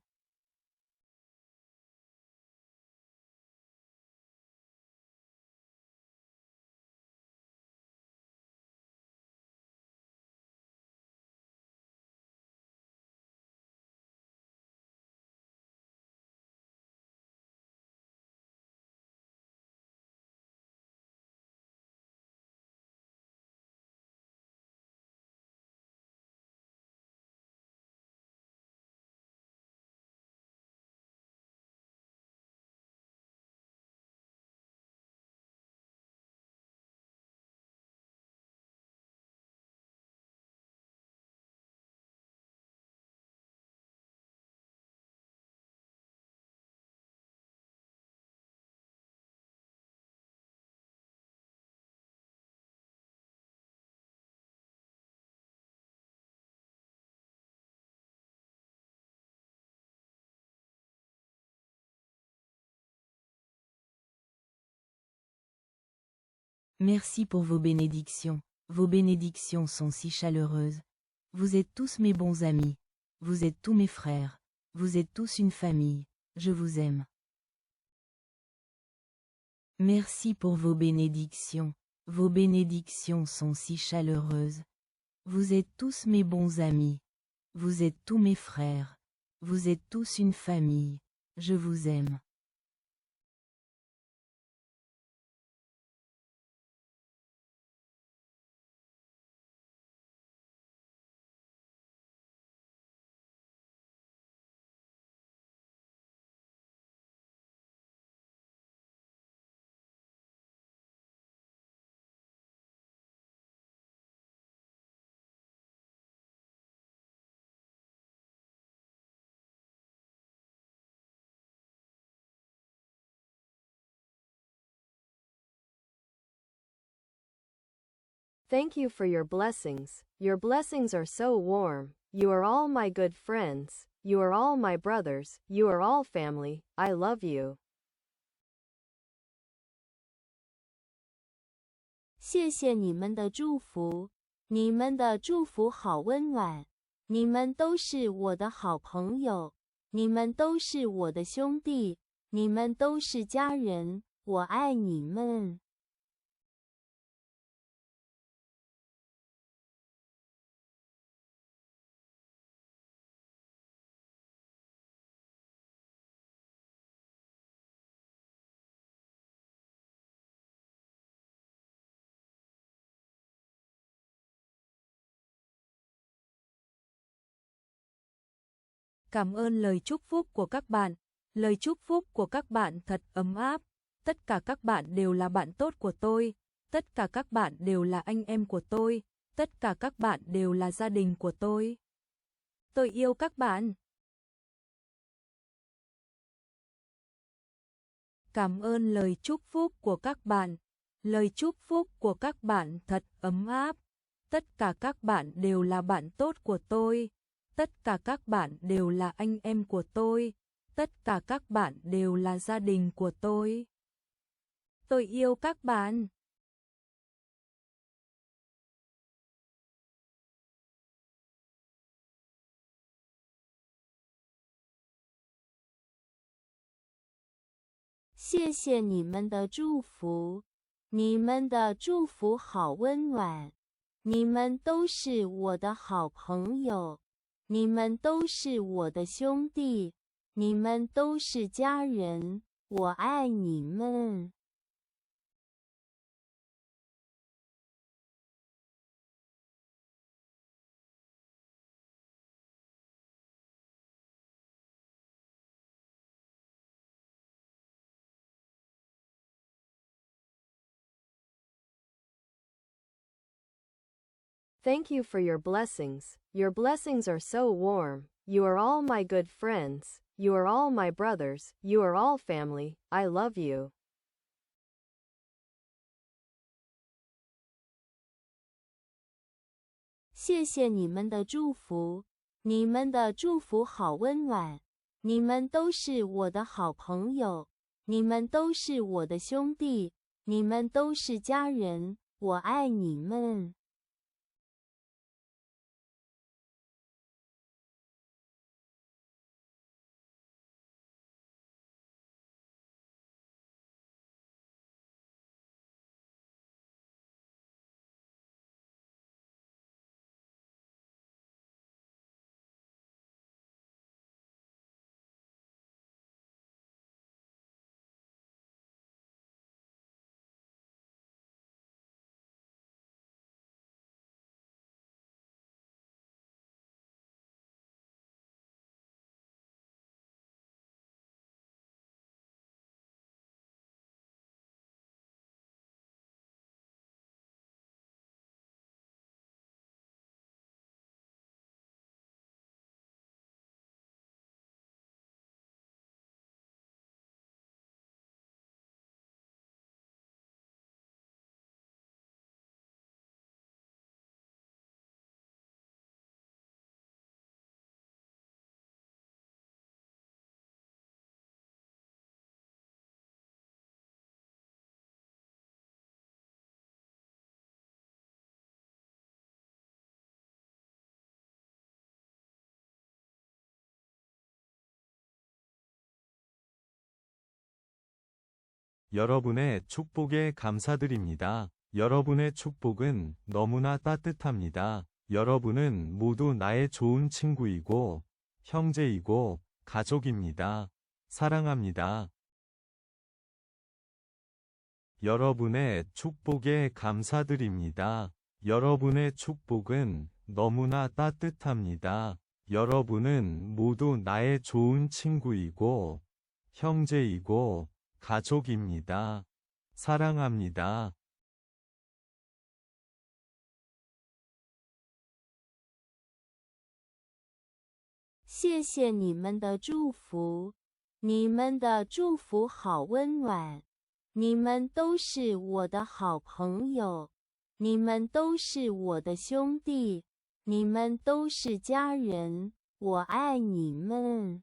Merci pour vos bénédictions. Vos bénédictions sont si chaleureuses. Vous êtes tous mes bons amis. Vous êtes tous mes frères. Vous êtes tous une famille. Je vous aime. Merci pour vos bénédictions. Vos bénédictions sont si chaleureuses. Vous êtes tous mes bons amis. Vous êtes tous mes frères. Vous êtes tous une famille. Je vous aime. Thank you for your blessings. Your blessings are so warm. You are all my good friends. You are all my brothers. You are all family. I love you. 谢谢你们的祝福，你们的祝福好温暖。你们都是我的好朋友，你们都是我的兄弟，你们都是家人，我爱你们。 Cảm ơn lời chúc phúc của các bạn. Lời chúc phúc của các bạn thật ấm áp. Tất cả các bạn đều là bạn tốt của tôi. Tất cả các bạn đều là anh em của tôi. Tất cả các bạn đều là gia đình của tôi. Tôi yêu các bạn. Cảm ơn lời chúc phúc của các bạn. Lời chúc phúc của các bạn thật ấm áp. Tất cả các bạn đều là bạn tốt của tôi. Tất cả các bạn đều là anh em của tôi. Tất cả các bạn đều là gia đình của tôi. Tôi yêu các bạn. 谢谢你们的祝福，你们的祝福好温暖。你们都是我的好朋友，你们都是我的兄弟，你们都是家人，我爱你们。 Thank you for your blessings. Your blessings are so warm. You are all my good friends. You are all my brothers. You are all family. I love you. 谢谢你们的祝福，你们的祝福好温暖。你们都是我的好朋友，你们都是我的兄弟，你们都是家人，我爱你们。 여러분의 축복에 감사드립니다. 여러분의 축복은 너무나 따뜻합니다. 여러분은 모두 나의 좋은 친구이고, 형제이고, 가족입니다. 사랑합니다. 여러분의 축복에 감사드립니다. 여러분의 축복은 너무나 따뜻합니다. 여러분은 모두 나의 좋은 친구이고, 형제이고, 가족입니다. 사랑합니다. 谢谢你们的祝福，你们的祝福好温暖。你们都是我的好朋友，你们都是我的兄弟，你们都是家人，我爱你们。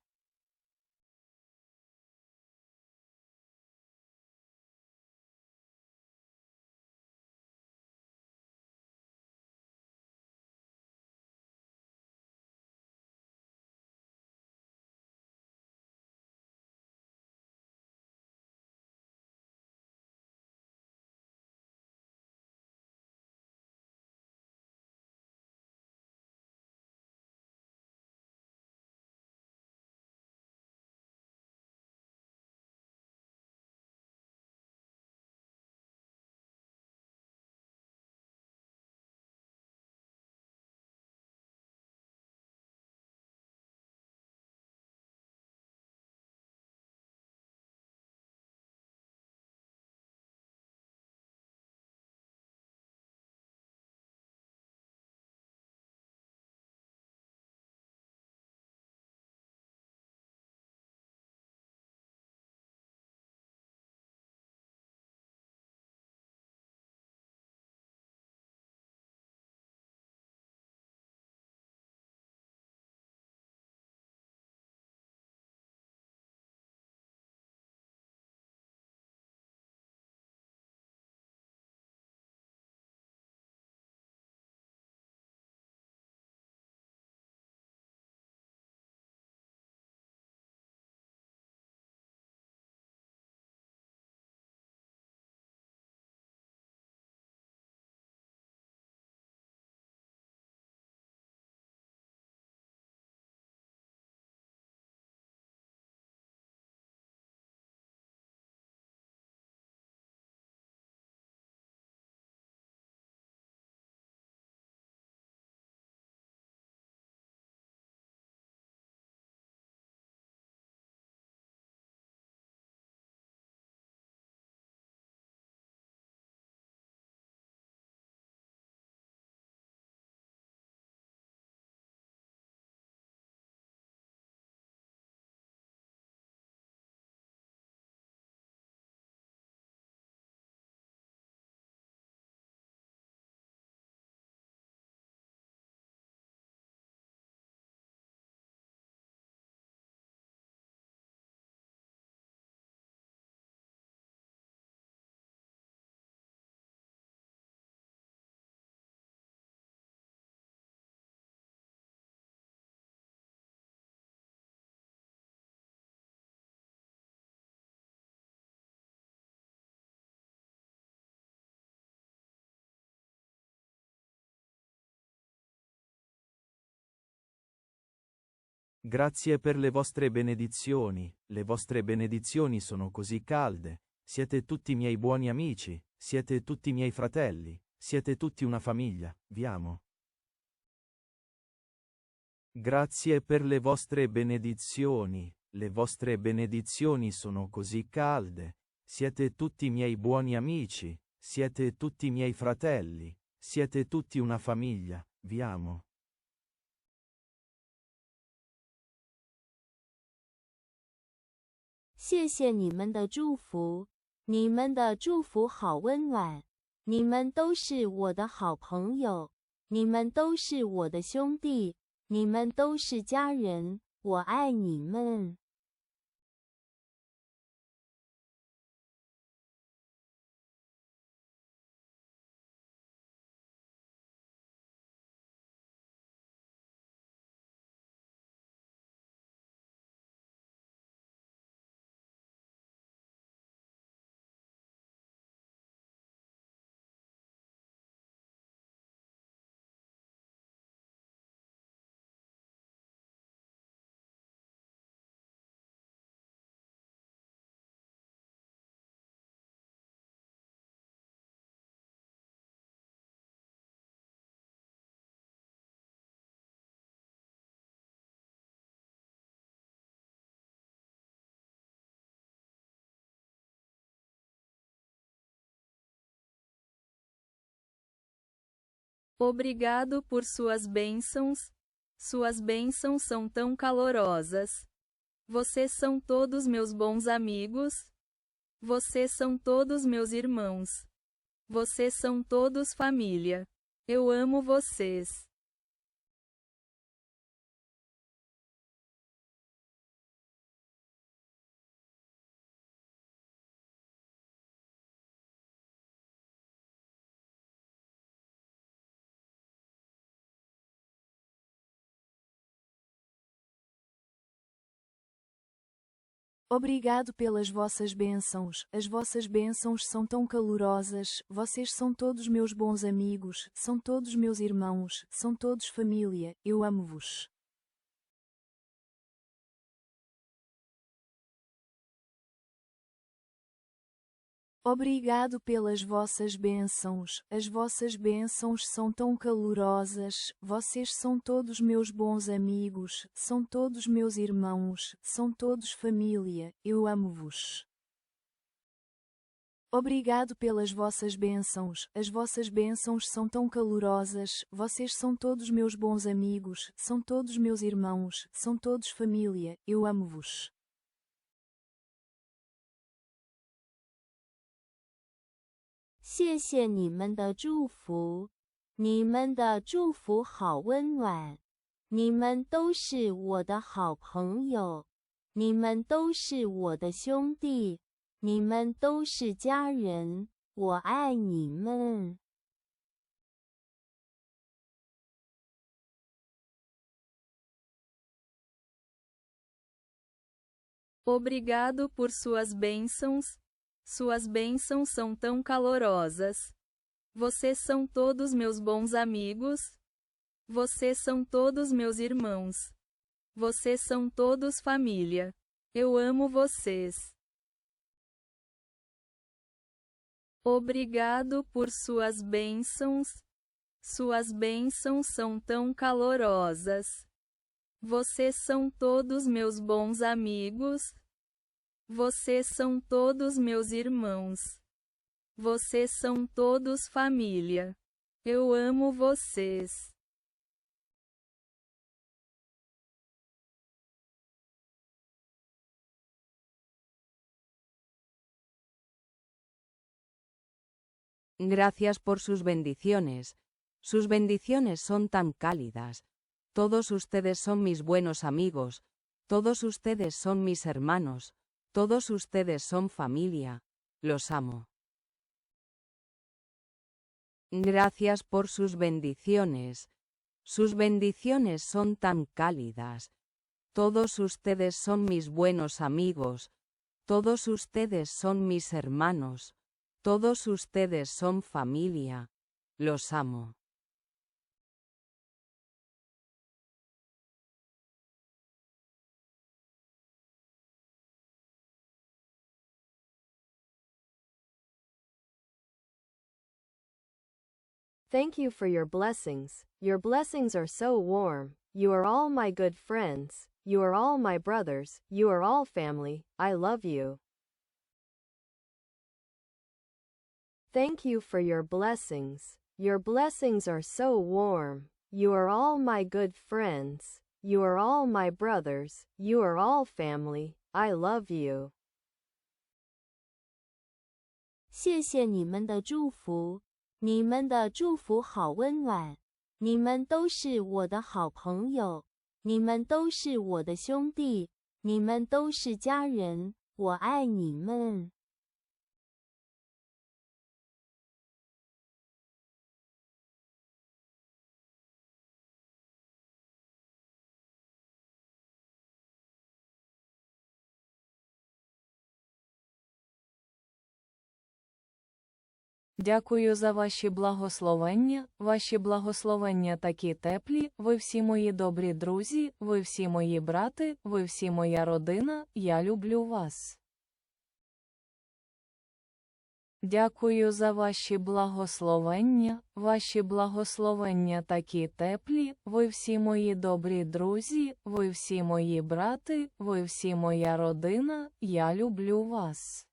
Grazie per le vostre benedizioni, le vostre benedizioni sono così calde, siete tutti miei buoni amici, siete tutti miei fratelli, siete tutti una famiglia, vi amo. Grazie per le vostre benedizioni, le vostre benedizioni sono così calde, siete tutti miei buoni amici, siete tutti miei fratelli, siete tutti una famiglia, vi amo. 谢谢你们的祝福，你们的祝福好温暖。你们都是我的好朋友，你们都是我的兄弟，你们都是家人，我爱你们。 Obrigado por suas bênçãos. Suas bênçãos são tão calorosas. Vocês são todos meus bons amigos. Vocês são todos meus irmãos. Vocês são todos família. Eu amo vocês. Obrigado pelas vossas bênçãos, as vossas bênçãos são tão calorosas, vocês são todos meus bons amigos, são todos meus irmãos, são todos família, eu amo-vos. Obrigado pelas vossas bênçãos, as vossas bênçãos são tão calorosas, vocês são todos meus bons amigos, são todos meus irmãos, são todos família, eu amo-vos. Obrigado pelas vossas bênçãos, as vossas bênçãos são tão calorosas, vocês são todos meus bons amigos, são todos meus irmãos, são todos família, eu amo-vos. 谢谢你们的祝福，你们的祝福好温暖。你们都是我的好朋友，你们都是我的兄弟，你们都是家人，我爱你们。 Obrigado por suas bênçãos. Suas bênçãos são tão calorosas. Vocês são todos meus bons amigos. Vocês são todos meus irmãos. Vocês são todos família. Eu amo vocês. Obrigado por suas bênçãos. Suas bênçãos são tão calorosas. Vocês são todos meus bons amigos. Vocês são todos meus irmãos. Vocês são todos família. Eu amo vocês. Gracias por sus bendiciones. Sus bendiciones son tan cálidas. Todos ustedes son mis buenos amigos. Todos ustedes son mis hermanos. Todos ustedes son familia. Los amo. Gracias por sus bendiciones. Sus bendiciones son tan cálidas. Todos ustedes son mis buenos amigos. Todos ustedes son mis hermanos. Todos ustedes son familia. Los amo. Thank you for your blessings. Your blessings are so warm. You are all my good friends. You are all my brothers. You are all family. I love you. Thank you for your blessings. Your blessings are so warm. You are all my good friends. You are all my brothers. You are all family. I love you. 谢谢你们的祝福，你们的祝福好温暖。你们都是我的好朋友，你们都是我的兄弟，你们都是家人，我爱你们。 Дякую за ваші благословення, ваші благословення такі теплі, ви всі мої добрі друзі, ви всі мої брати, ви всі моя родина, я люблю вас. Дякую за ваші благословення, ваші благословення такі теплі, ви всі мої добрі друзі, ви всі мої брати, ви всі моя родина, я люблю вас.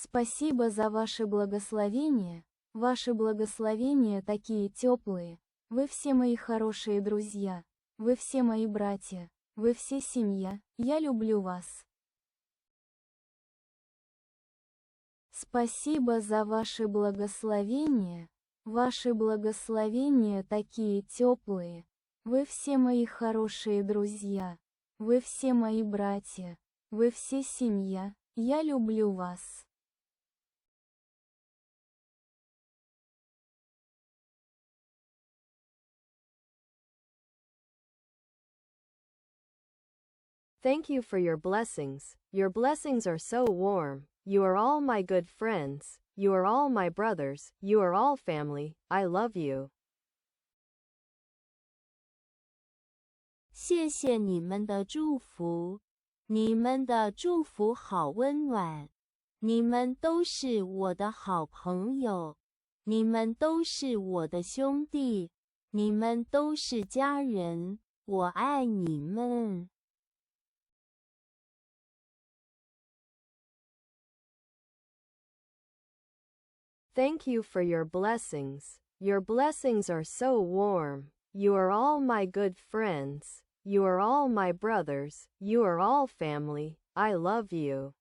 Спасибо за ваше благословение. Ваши благословения такие теплые. Вы все мои хорошие друзья. Вы все мои братья. Вы все семья. Я люблю вас. Спасибо за ваше благословение. Ваши благословения такие теплые. Вы все мои хорошие друзья. Вы все мои братья. Вы все семья. Я люблю вас. Thank you for your blessings. Your blessings are so warm. You are all my good friends. You are all my brothers. You are all family. I love you. 谢谢你们的祝福，你们的祝福好温暖。你们都是我的好朋友，你们都是我的兄弟，你们都是家人，我爱你们。 Thank you for your blessings. Your blessings are so warm. You are all my good friends. You are all my brothers. You are all family. I love you.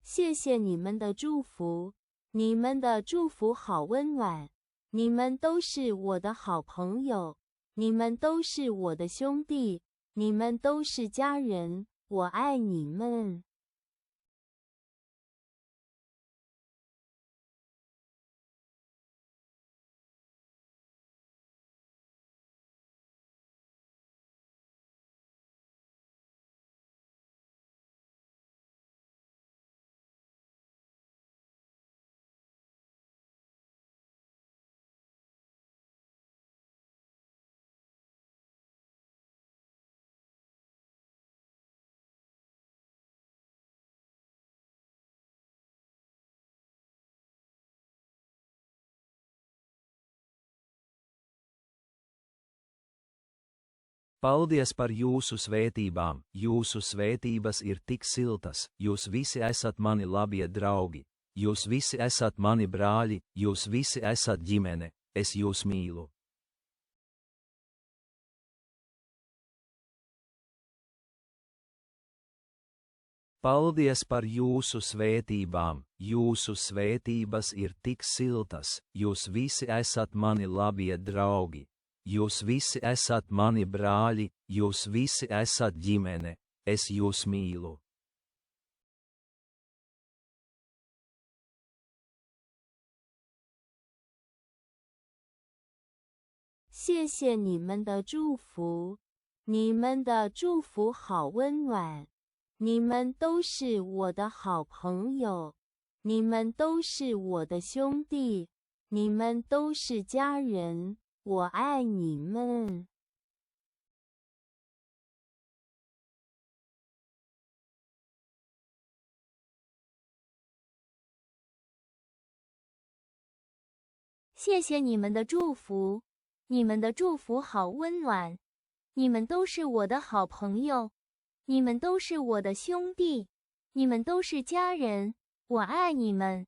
谢谢你们的祝福，你们的祝福好温暖。你们都是我的好朋友，你们都是我的兄弟，你们都是家人，我爱你们。 Paldies par jūsu svētībām, jūsu svētības ir tik siltas, jūs visi esat mani labie draugi, jūs visi esat mani brāļi, jūs visi esat ģimene, es jūs mīlu. Paldies par jūsu svētībām, jūsu svētības ir tik siltas, jūs visi esat mani labie draugi. Jūs visi esat mani brāļi, jūs visi esat ģimene, es jūs mīlu. 谢谢你们的祝福，你们的祝福好温暖。你们都是我的好朋友，你们都是我的兄弟，你们都是家人，我爱你们。谢谢你们的祝福，你们的祝福好温暖。你们都是我的好朋友，你们都是我的兄弟，你们都是家人，我爱你们。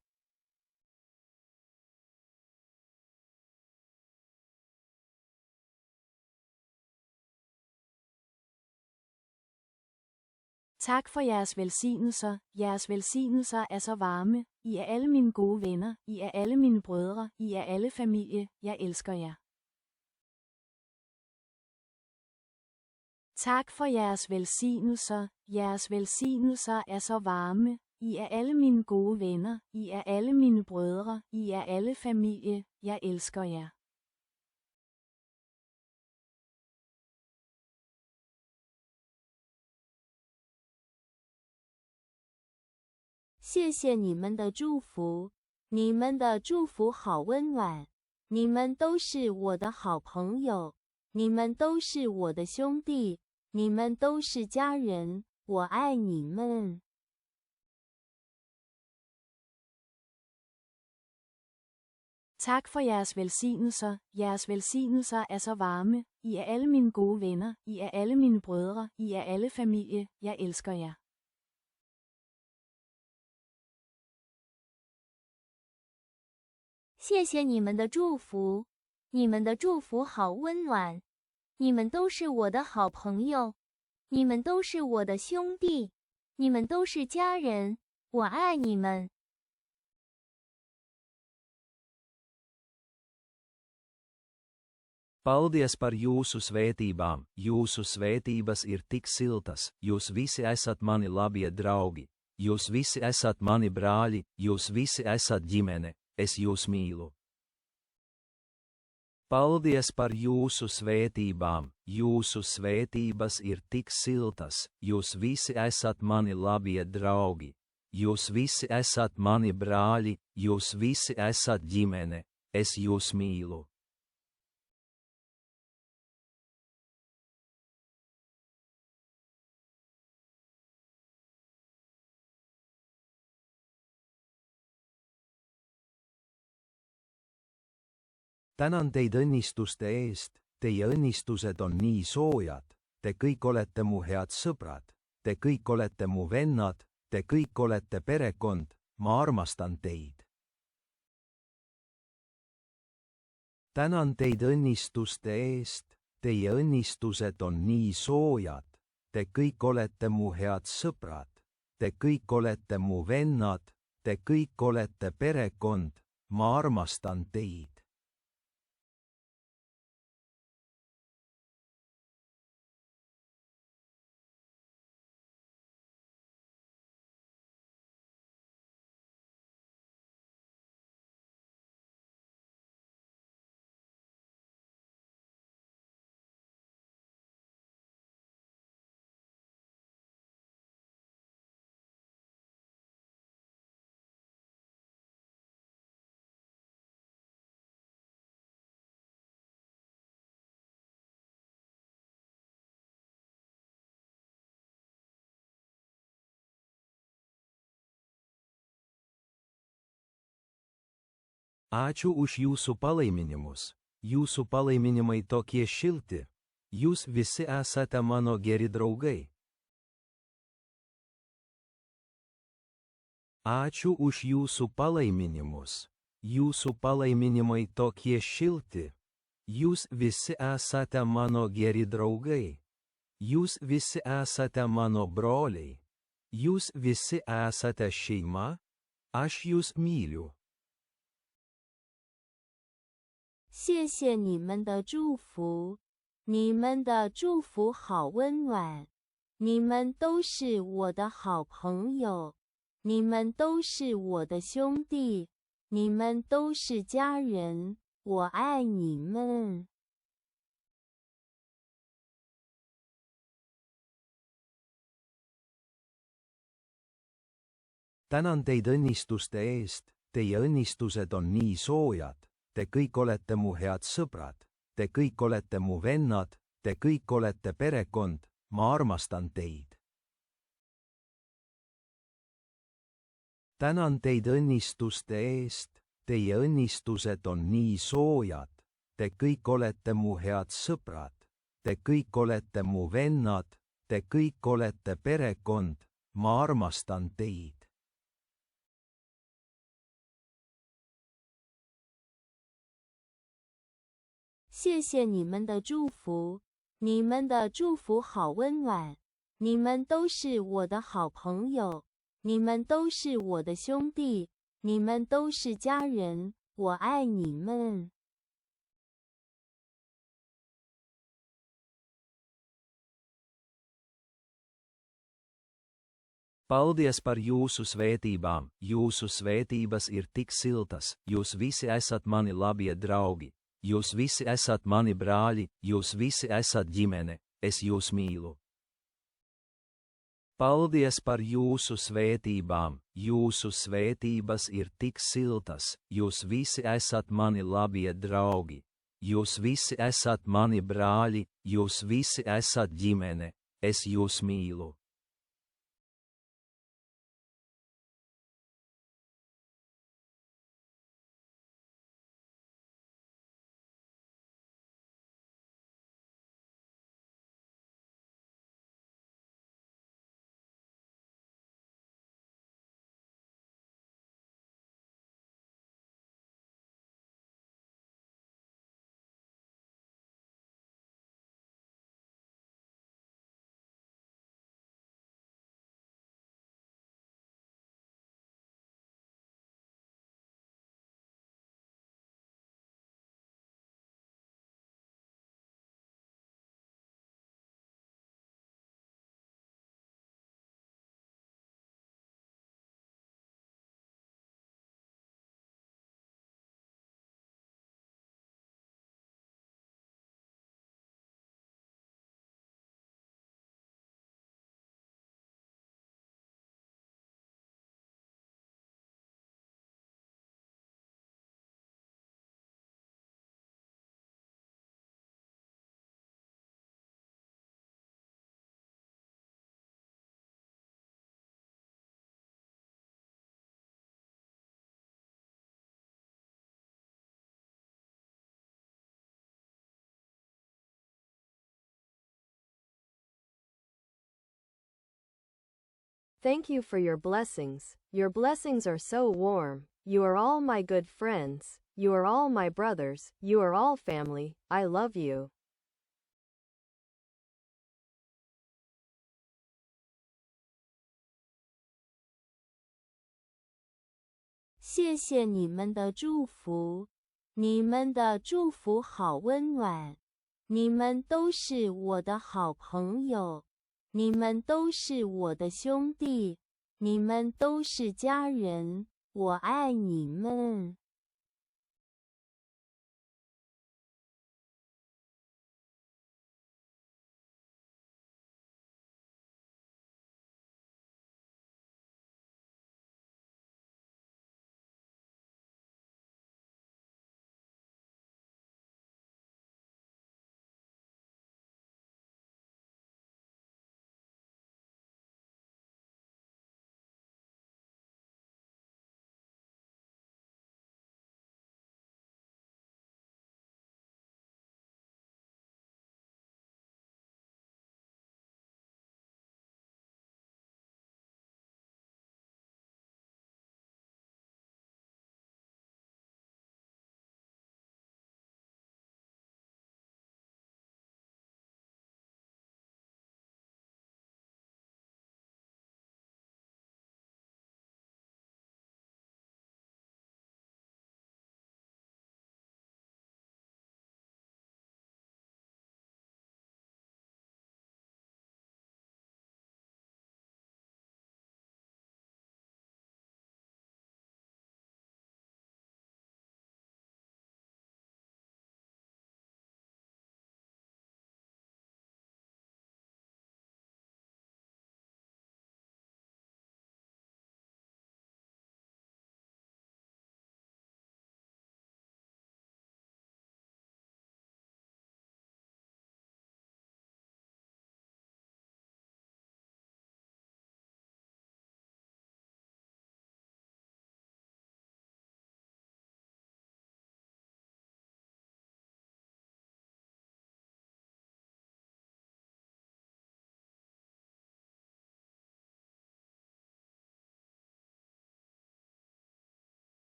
Tak for jeres velsignelser, jeres velsignelser er så varme, I er alle mine gode venner, I er alle mine brødre, I er alle familie, jeg elsker jer. Tak for jeres velsignelser, jeres velsignelser er så varme, I er alle mine gode venner, I er alle mine brødre, I er alle familie, jeg elsker jer. 谢谢你们的祝福，你们的祝福好温暖。你们都是我的好朋友，你们都是我的兄弟，你们都是家人，我爱你们。Tak for jeres velsignelser, jeres velsignelser er så varme, I er alle mine gode venner, I er alle mine brødre, I er alle familie, jeg elsker jer. 谢谢你们的祝福，你们的祝福好温暖。你们都是我的好朋友，你们都是我的兄弟，你们都是家人，我爱你们。 Paldies par jūsu svētībām, jūsu svētības ir tik siltas, jūs visi esat mani labie draugi, jūs visi esat mani brāļi, jūs visi esat ģimene, es jūs mīlu. Paldies par jūsu svētībām, jūsu svētības ir tik siltas, jūs visi esat mani labie draugi, jūs visi esat mani brāļi, jūs visi esat ģimene, es jūs mīlu. Tänan teid õnnistuste eest, teie õnnistused on nii soojad, te kõik olete mu head sõbrad, te kõik olete mu vennad, te kõik olete perekond, ma armastan teid. Tänan teid õnnistuste eest, teie õnnistused on nii soojad, te kõik olete mu head sõbrad, te kõik olete mu vennad, te kõik olete perekond, ma armastan teid. Ačiū už jūsų palaiminimus. Jūsų palaiminimai tokie šilti. Jūs visi esate mano geri draugai. Ačiū už jūsų palaiminimus. Jūsų palaiminimai tokie šilti. Jūs visi esate mano geri draugai. Jūs visi esate mano broliai. Jūs visi esate šeima. Aš jūs myliu. 谢谢你们的祝福，你们的祝福好温暖。你们都是我的好朋友，你们都是我的兄弟，你们都是家人，我爱你们。 Tänan teid õnnistuste eest, teie õnnistused on nii soojad, te kõik olete mu head sõbrad, te kõik olete mu vennad, te kõik olete perekond, ma armastan teid. Tänan teid õnnistuste eest, teie õnnistused on nii soojad, te kõik olete mu head sõbrad, te kõik olete mu vennad, te kõik olete perekond, ma armastan teid. 谢谢你们的祝福，你们的祝福好温暖。你们都是我的好朋友，你们都是我的兄弟，你们都是家人，我爱你们。 Paldies par jūsu svētībām, jūsu svētības ir tik siltas, jūs visi esat mani labie draugi, jūs visi esat mani brāļi, jūs visi esat ģimene, es jūs mīlu. Paldies par jūsu svētībām, jūsu svētības ir tik siltas, jūs visi esat mani labie draugi, jūs visi esat mani brāļi, jūs visi esat ģimene, es jūs mīlu. Thank you for your blessings. Your blessings are so warm. You are all my good friends. You are all my brothers. You are all family. I love you. 谢谢你们的祝福，你们的祝福好温暖。你们都是我的好朋友，你们都是我的兄弟，你们都是家人，我爱你们。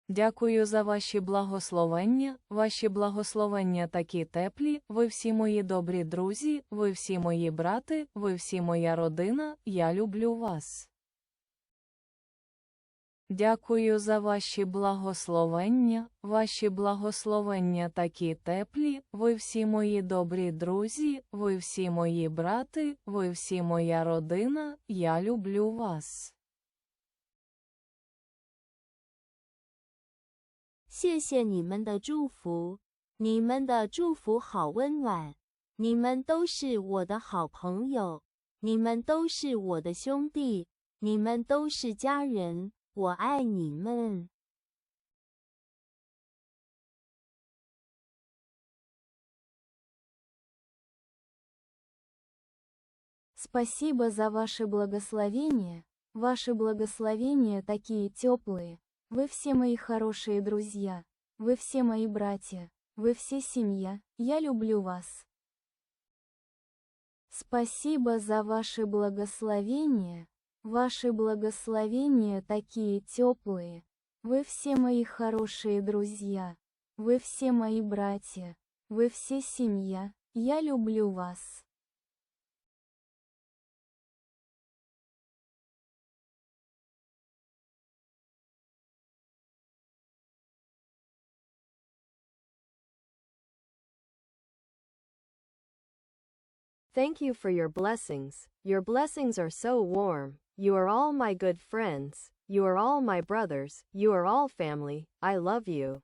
Дякую за ваші благословення, ваші благословення такі теплі, ви всі мої добрі друзі, ви всі мої брати, ви всі моя родина, я люблю вас. Дякую за ваші благословення, ваші благословення такі теплі, ви всі мої добрі друзі, ви всі мої брати, ви всі моя родина, я люблю вас. 谢谢你们的祝福，你们的祝福好温暖。你们都是我的好朋友，你们都是我的兄弟，你们都是家人，我爱你们。 Спасибо за ваше благословение, ваши благословения такие теплые. Вы все мои хорошие друзья, вы все мои братья, вы все семья, я люблю вас. Спасибо за ваше благословение, ваши благословения такие теплые. Вы все мои хорошие друзья, вы все мои братья, вы все семья, я люблю вас. Thank you for your blessings. Your blessings are so warm. You are all my good friends. You are all my brothers. You are all family. I love you.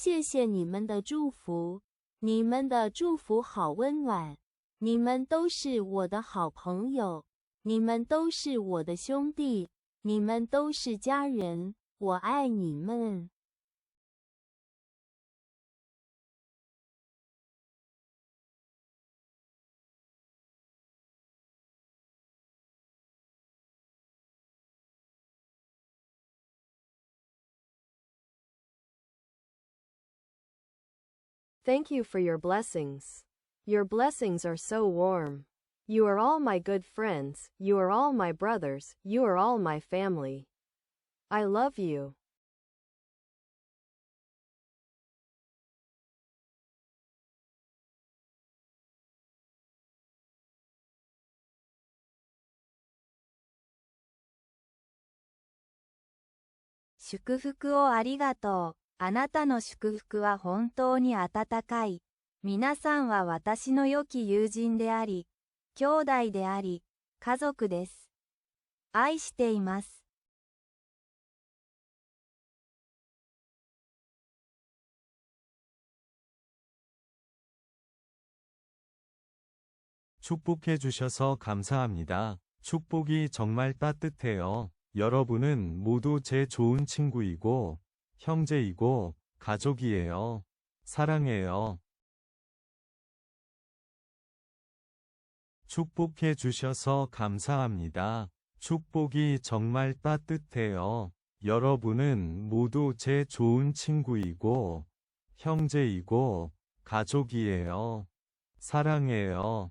谢谢你们的祝福，你们的祝福好温暖。你们都是我的好朋友，你们都是我的兄弟，你们都是家人，我爱你们。 Thank you for your blessings. Your blessings are so warm. You are all my good friends, you are all my brothers, you are all my family. I love you. 祝福をありがとう。あなたの祝福は本当に温かい。皆さんは私の良き友人であり、兄弟であり、家族です。愛しています。 축복해 주셔서 감사합니다. 축복이 정말 따뜻해요. 여러분은 모두 제 좋은 친구이고, 형제이고, 가족이에요. 사랑해요. 축복해 주셔서 감사합니다. 축복이 정말 따뜻해요. 여러분은 모두 제 좋은 친구이고, 형제이고, 가족이에요. 사랑해요.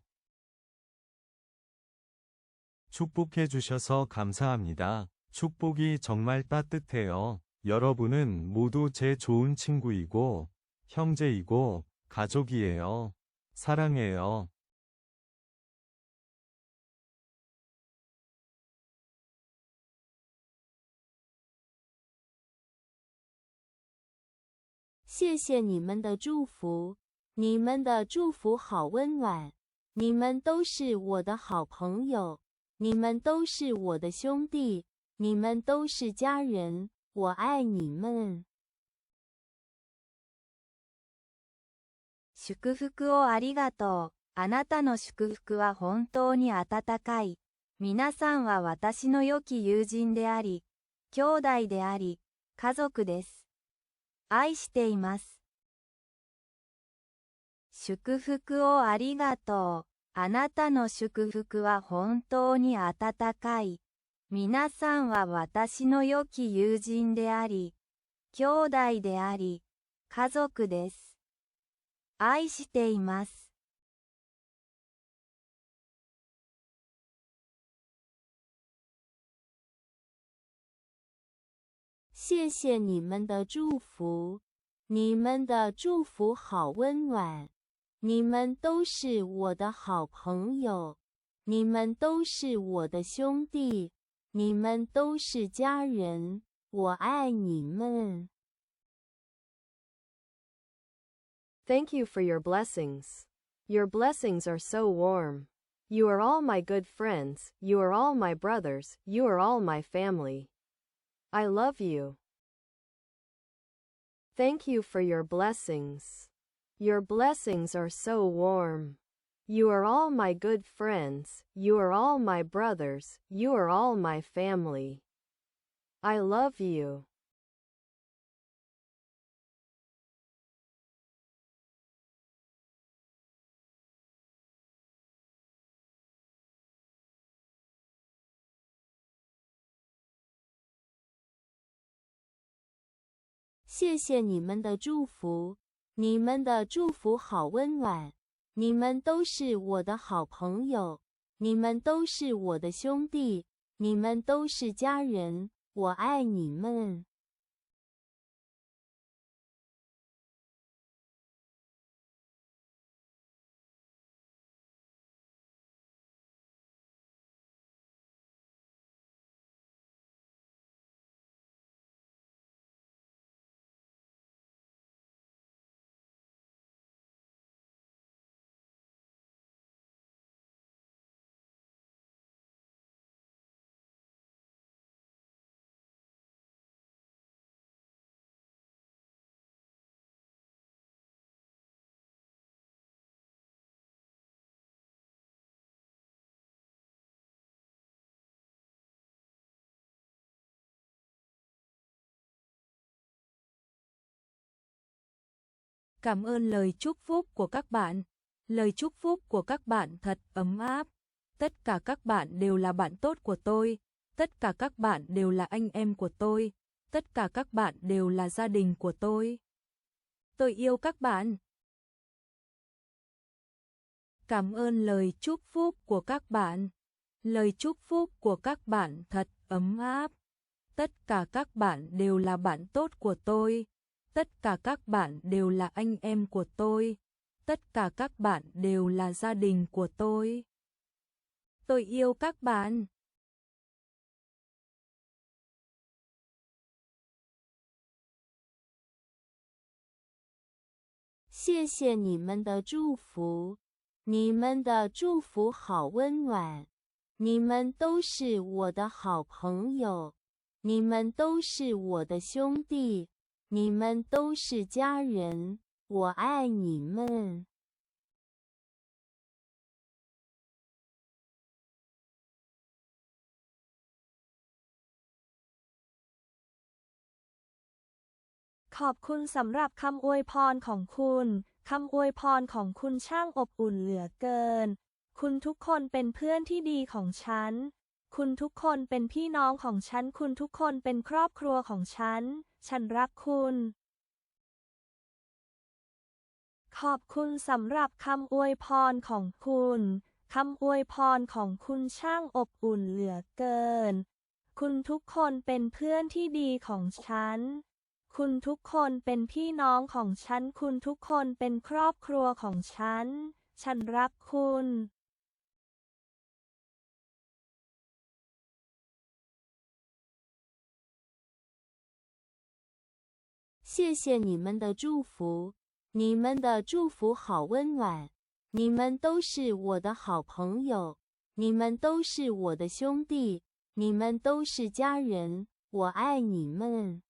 축복해 주셔서 감사합니다. 축복이 정말 따뜻해요. 여러분은 모두 제 좋은 친구이고, 형제이고, 가족이에요. 사랑해요. 谢谢你们的祝福，你们的祝福好温暖。你们都是我的好朋友，你们都是我的兄弟，你们都是家人，我爱你们。 祝福をありがとう。あなたの祝福は本当に温かい。皆さんは私の良き友人であり、兄弟であり、家族です。愛しています。祝福をありがとう。あなたの祝福は本当に温かい。皆さんは私の良き友人であり、兄弟であり、家族です。愛しています。 谢谢你们的祝福，你们的祝福好温暖。你们都是我的好朋友，你们都是我的兄弟，你们都是家人，我爱你们。 Thank you for your blessings. Your blessings are so warm. You are all my good friends, you are all my brothers, you are all my family. I love you. Thank you for your blessings. Your blessings are so warm. You are all my good friends, you are all my brothers, you are all my family. I love you. 谢谢你们的祝福，你们的祝福好温暖。你们都是我的好朋友，你们都是我的兄弟，你们都是家人，我爱你们。Cảm ơn lời chúc phúc của các bạn. Lời chúc phúc của các bạn thật ấm áp. Tất cả các bạn đều là bạn tốt của tôi. Tất cả các bạn đều là anh em của tôi. Tất cả các bạn đều là gia đình của tôi. Tôi yêu các bạn. Cảm ơn lời chúc phúc của các bạn. Lời chúc phúc của các bạn thật ấm áp. Tất cả các bạn đều là bạn tốt của tôi. Tất cả các bạn đều là anh em của tôi. Tất cả các bạn đều là gia đình của tôi. Tôi yêu các bạn. 谢谢你们的祝福，你们的祝福好温暖。你们都是我的好朋友，你们都是我的兄弟，你们都是家人，我爱你们。 ขอบคุณสำหรับคำอวยพรของคุณ คำอวยพรของคุณช่างอบอุ่นเหลือเกิน คุณทุกคนเป็นเพื่อนที่ดีของฉัน คุณทุกคนเป็นพี่น้องของฉัน คุณทุกคนเป็นครอบครัวของฉัน ฉันรักคุณ ขอบคุณสำหรับคำอวยพรของคุณ คำอวยพรของคุณช่างอบอุ่นเหลือเกิน คุณทุกคนเป็นเพื่อนที่ดีของฉัน คุณทุกคนเป็นพี่น้องของฉัน คุณทุกคนเป็นครอบครัวของฉัน ฉันรักคุณ 谢谢你们的祝福，你们的祝福好温暖。你们都是我的好朋友，你们都是我的兄弟，你们都是家人，我爱你们。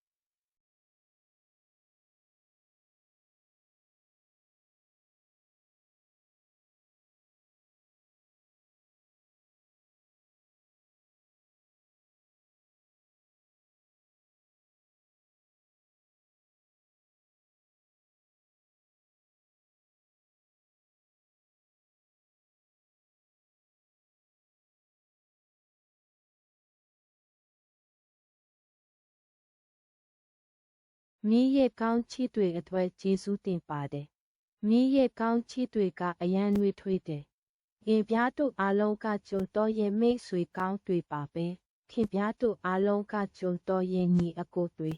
မင်းရဲ့ကောင်းချီးတွေအတွက်ကျေးဇူးတင်ပါတယ်။မင်းရဲ့ကောင်းချီးတွေကအရမ်းနွေးထွေးတယ်။ခင်ဗျားတို့အားလုံးကကျွန်တော်ရဲ့မိတ်ဆွေကောင်းတွေပါပဲ။ခင်ဗျားတို့အားလုံးကကျွန်တော်ရဲ့ညီအကိုတွေ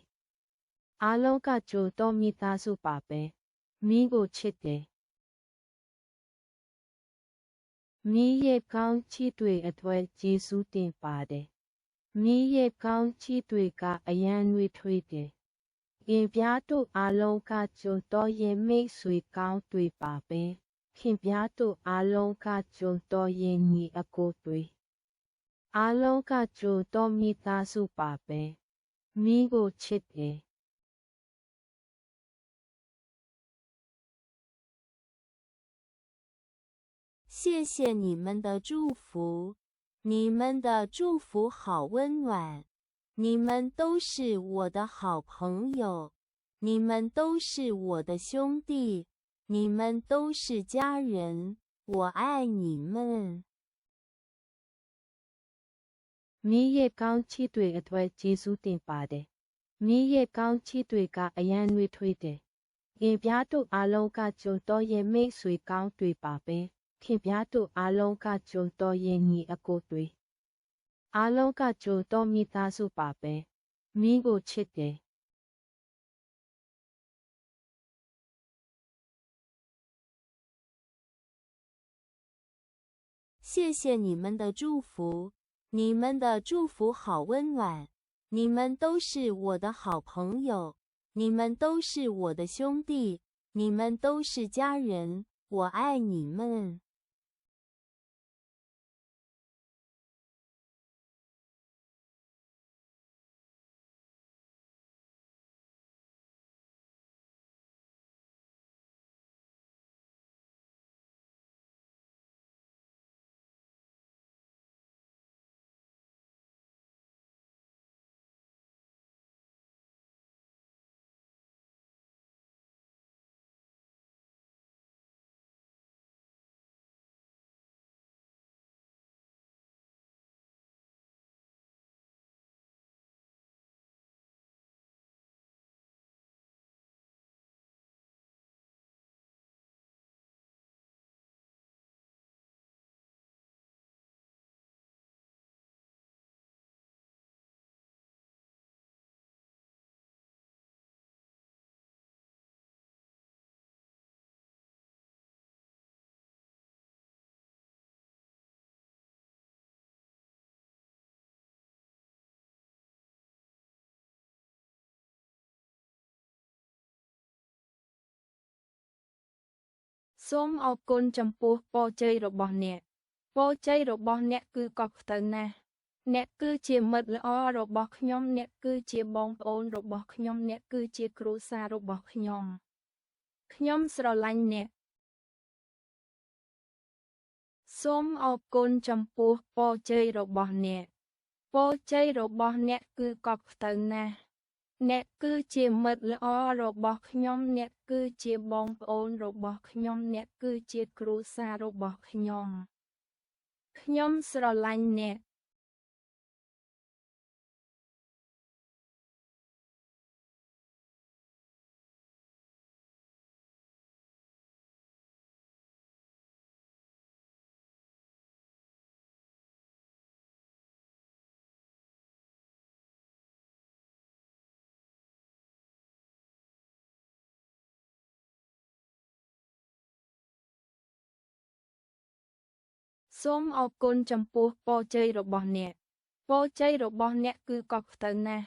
။အားလုံးကကျွန်တော်မိသားစုပါပဲ။မင်းကိုချစ်တယ်။မင်းရဲ့ကောင်းချီးတွေအတွက်ကျေးဇူးတင်ပါတယ်။မင်းရဲ့ကောင်းချီးတွေကအရမ်းနွေးထွေးတယ်။ ခင်ဗျားတို့အားလုံးကကျွန်တော်ရဲ့မိတ်ဆွေကောင်းတွေပါပဲ။ခင်ဗျားတို့အားလုံးကကျွန်တော်ရဲ့ညီအကိုတွေ။အားလုံးကကျွန်တော်မိသားစုပါပဲ။မင်းကိုချစ်တယ်။ 谢谢你们的祝福，你们的祝福好温暖。你们都是我的好朋友，你们都是我的兄弟，你们都是家人，我爱你们。 မင်းရဲ့ကောင်းချီးတွေအတွက်ကျေးဇူးတင်ပါတယ်။မင်းရဲ့ကောင်းချီးတွေကအရမ်းနွေးထွေးတယ်။ခင်ဗျားတို့အားလုံးကကျွန်တော်ရဲ့မိတ်ဆွေကောင်းတွေပါပဲ။ခင်ဗျားတို့အားလုံးကကျွန်တော်ရဲ့ညီအကိုတွေ။ အားလုံးကကျွန်တော်မိသားစုပါပဲ။မင်းကိုချစ်တယ်။ 谢谢你们的祝福，你们的祝福好温暖。你们都是我的好朋友，你们都是我的兄弟，你们都是家人，我爱你们。សូមអរគុណចំពោះពរជ័យរបស់អ្នក ពរជ័យរបស់អ្នកគឺកក់ក្ដៅណាស់ អ្នកគឺជាមិត្តល្អរបស់ខ្ញុំអ្នកគឺជាបងប្អូនរបស់ខ្ញុំអ្នកគឺជាគ្រួសាររបស់ខ្ញុំ ខ្ញុំស្រឡាញ់អ្នក សូមអរគុណចំពោះពរជ័យរបស់អ្នក ពរជ័យរបស់អ្នកគឺកក់ក្ដៅណាស់ អ្នកគឺជាមិត្តល្អរបស់ខ្ញុំអ្នកគឺជាបងប្អូនរបស់ខ្ញុំអ្នកគឺជាគ្រួសាររបស់ខ្ញុំ ខ្ញុំស្រឡាញ់អ្នក សូមអរគុណចំពោះពរជ័យរបស់អ្នក ពរជ័យរបស់អ្នកគឺកក់ក្ដៅណាស់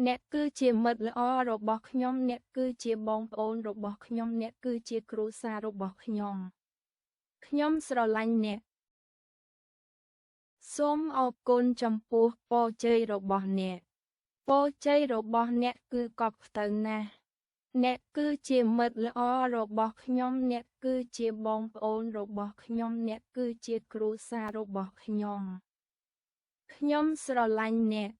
អ្នកគឺជាមិត្តល្អរបស់ខ្ញុំអ្នកគឺជាបងប្អូនរបស់ខ្ញុំអ្នកគឺជាគ្រួសាររបស់ខ្ញុំ ខ្ញុំស្រឡាញ់អ្នក សូមអរគុណចំពោះពរជ័យរបស់អ្នក ពរជ័យរបស់អ្នកគឺកក់ក្ដៅណាស់ អ្នកគឺជាមិត្តល្អរបស់ខ្ញុំអ្នកគឺជាបងប្អូនរបស់ខ្ញុំអ្នកគឺជាគ្រួសាររបស់ខ្ញុំ ខ្ញុំស្រឡាញ់អ្នក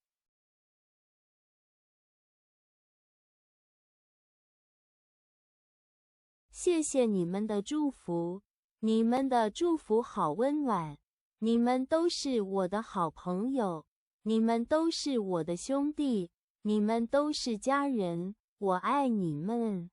谢谢你们的祝福，你们的祝福好温暖，你们都是我的好朋友，你们都是我的兄弟，你们都是家人，我爱你们。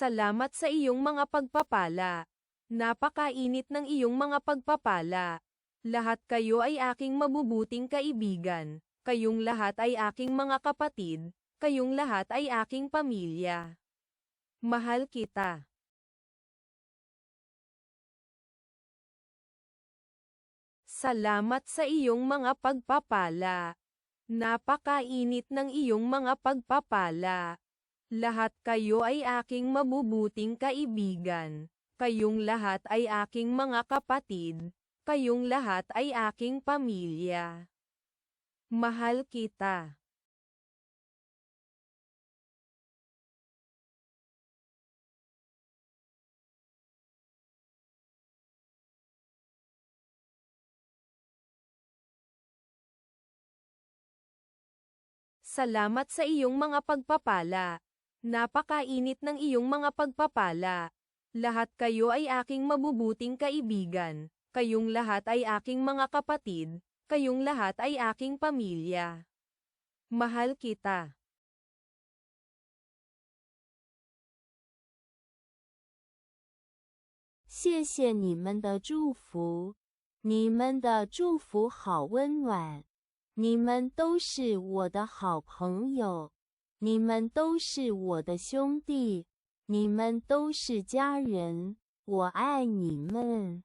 Salamat sa iyong mga pagpapala. Napakainit ng iyong mga pagpapala. Lahat kayo ay aking mabubuting kaibigan, kayong lahat ay aking mga kapatid, kayong lahat ay aking pamilya. Mahal kita. Salamat sa iyong mga pagpapala. Napakainit ng iyong mga pagpapala. Lahat kayo ay aking mabubuting kaibigan, kayong lahat ay aking mga kapatid, kayong lahat ay aking pamilya. Mahal kita. Salamat sa iyong mga pagpapala. Napakainit ng iyong mga pagpapala. Lahat kayo ay aking mabubuting kaibigan, kayong lahat ay aking mga kapatid, kayong lahat ay aking pamilya. Mahal kita. 谢谢你们的祝福，你们的祝福好温暖，你们都是我的好朋友，你们都是我的兄弟，你们都是家人，我爱你们。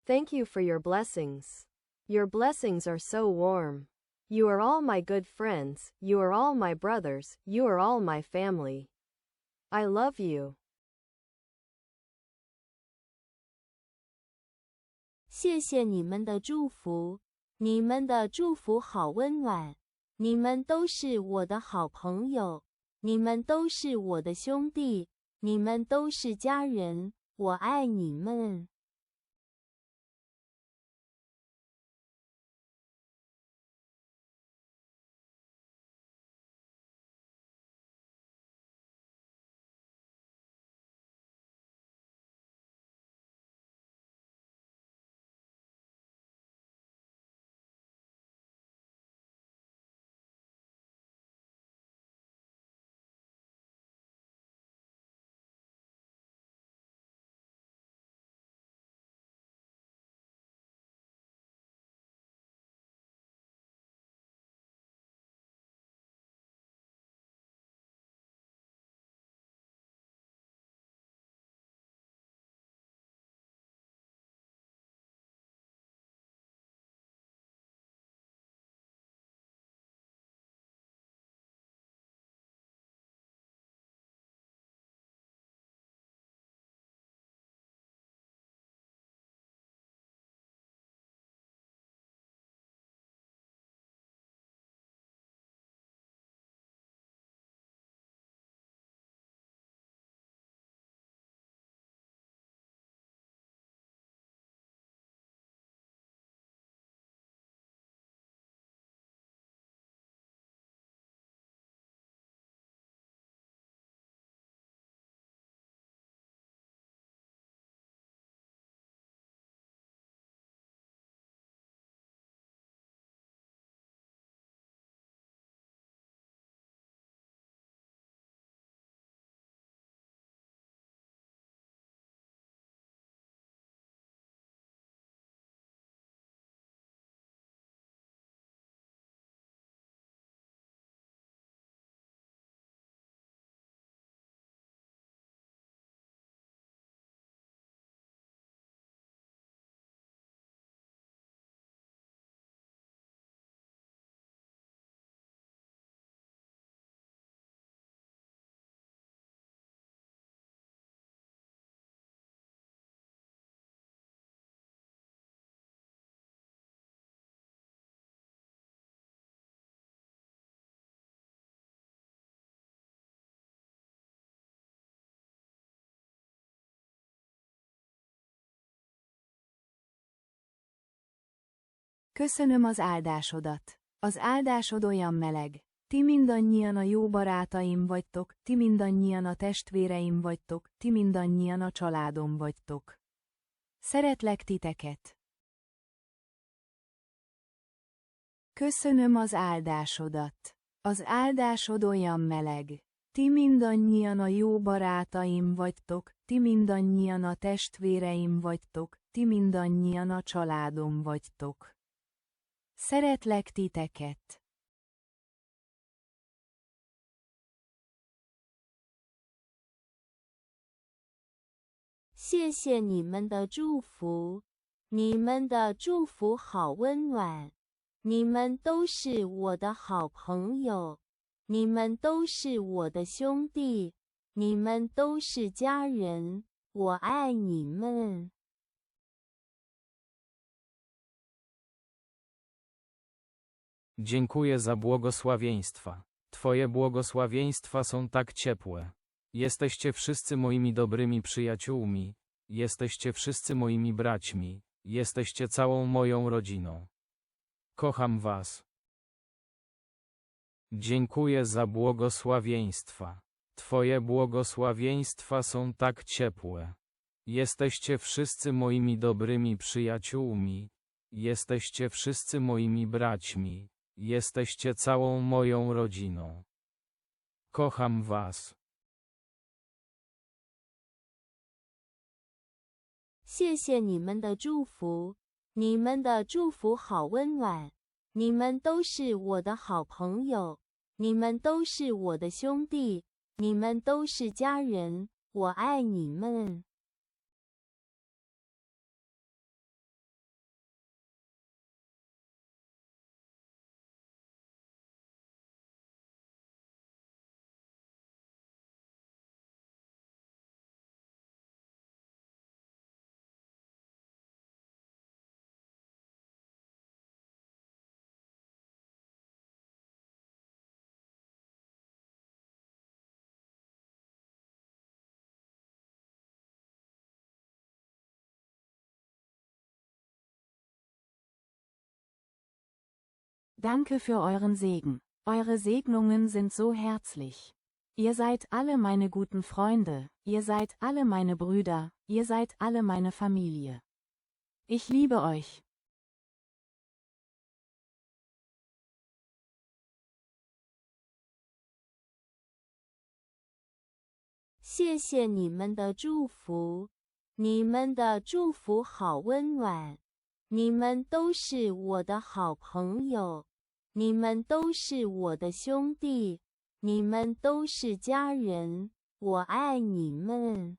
Thank you for your blessings. Your blessings are so warm. You are all my good friends, you are all my brothers, you are all my family. I love you. 谢谢你们的祝福，你们的祝福好温暖。你们都是我的好朋友，你们都是我的兄弟，你们都是家人，我爱你们。 Köszönöm az áldásodat. Az áldásod olyan meleg. Ti mindannyian a jó barátaim vagytok, ti mindannyian a testvéreim vagytok, ti mindannyian a családom vagytok. Szeretlek titeket. Köszönöm az áldásodat. Az áldásod olyan meleg. Ti mindannyian a jó barátaim vagytok, ti mindannyian a testvéreim vagytok, ti mindannyian a családom vagytok. Szeretlek titeket. 谢谢你们的祝福，你们的祝福好温暖。你们都是我的好朋友，你们都是我的兄弟，你们都是家人，我爱你们。 Dziękuję za błogosławieństwa. Twoje błogosławieństwa są tak ciepłe. Jesteście wszyscy moimi dobrymi przyjaciółmi. Jesteście wszyscy moimi braćmi. Jesteście całą moją rodziną. Kocham was. Dziękuję za błogosławieństwa. Twoje błogosławieństwa są tak ciepłe. Jesteście wszyscy moimi dobrymi przyjaciółmi. Jesteście wszyscy moimi braćmi. Jesteście całą moją rodziną. Kocham was. 谢谢你们的祝福，你们的祝福好温暖。你们都是我的好朋友，你们都是我的兄弟，你们都是家人，我爱你们。Danke für euren Segen. Eure Segnungen sind so herzlich. Ihr seid alle meine guten Freunde, ihr seid alle meine Brüder, ihr seid alle meine Familie. Ich liebe euch. 谢谢你们的祝福，你们的祝福好温暖。你们都是我的好朋友，你们都是我的兄弟，你们都是家人，我爱你们。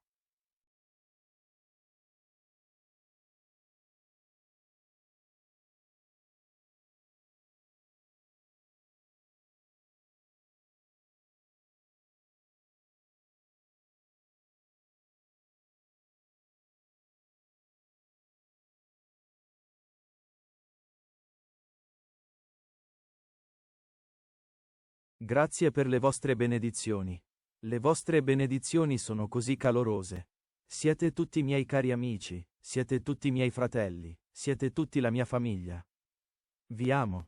Grazie per le vostre benedizioni. Le vostre benedizioni sono così calorose. Siete tutti miei cari amici, siete tutti miei fratelli, siete tutti la mia famiglia. Vi amo.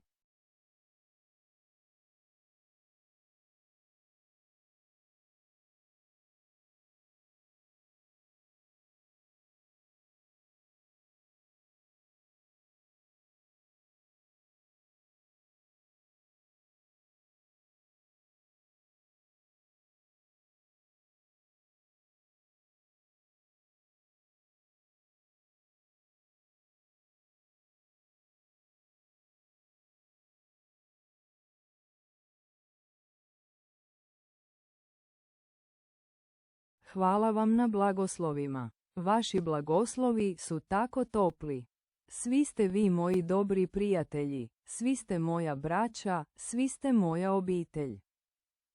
Hvala vam na blagoslovima. Vaši blagoslovi su tako topli. Svi ste vi moji dobri prijatelji, svi ste moja braća, svi ste moja obitelj.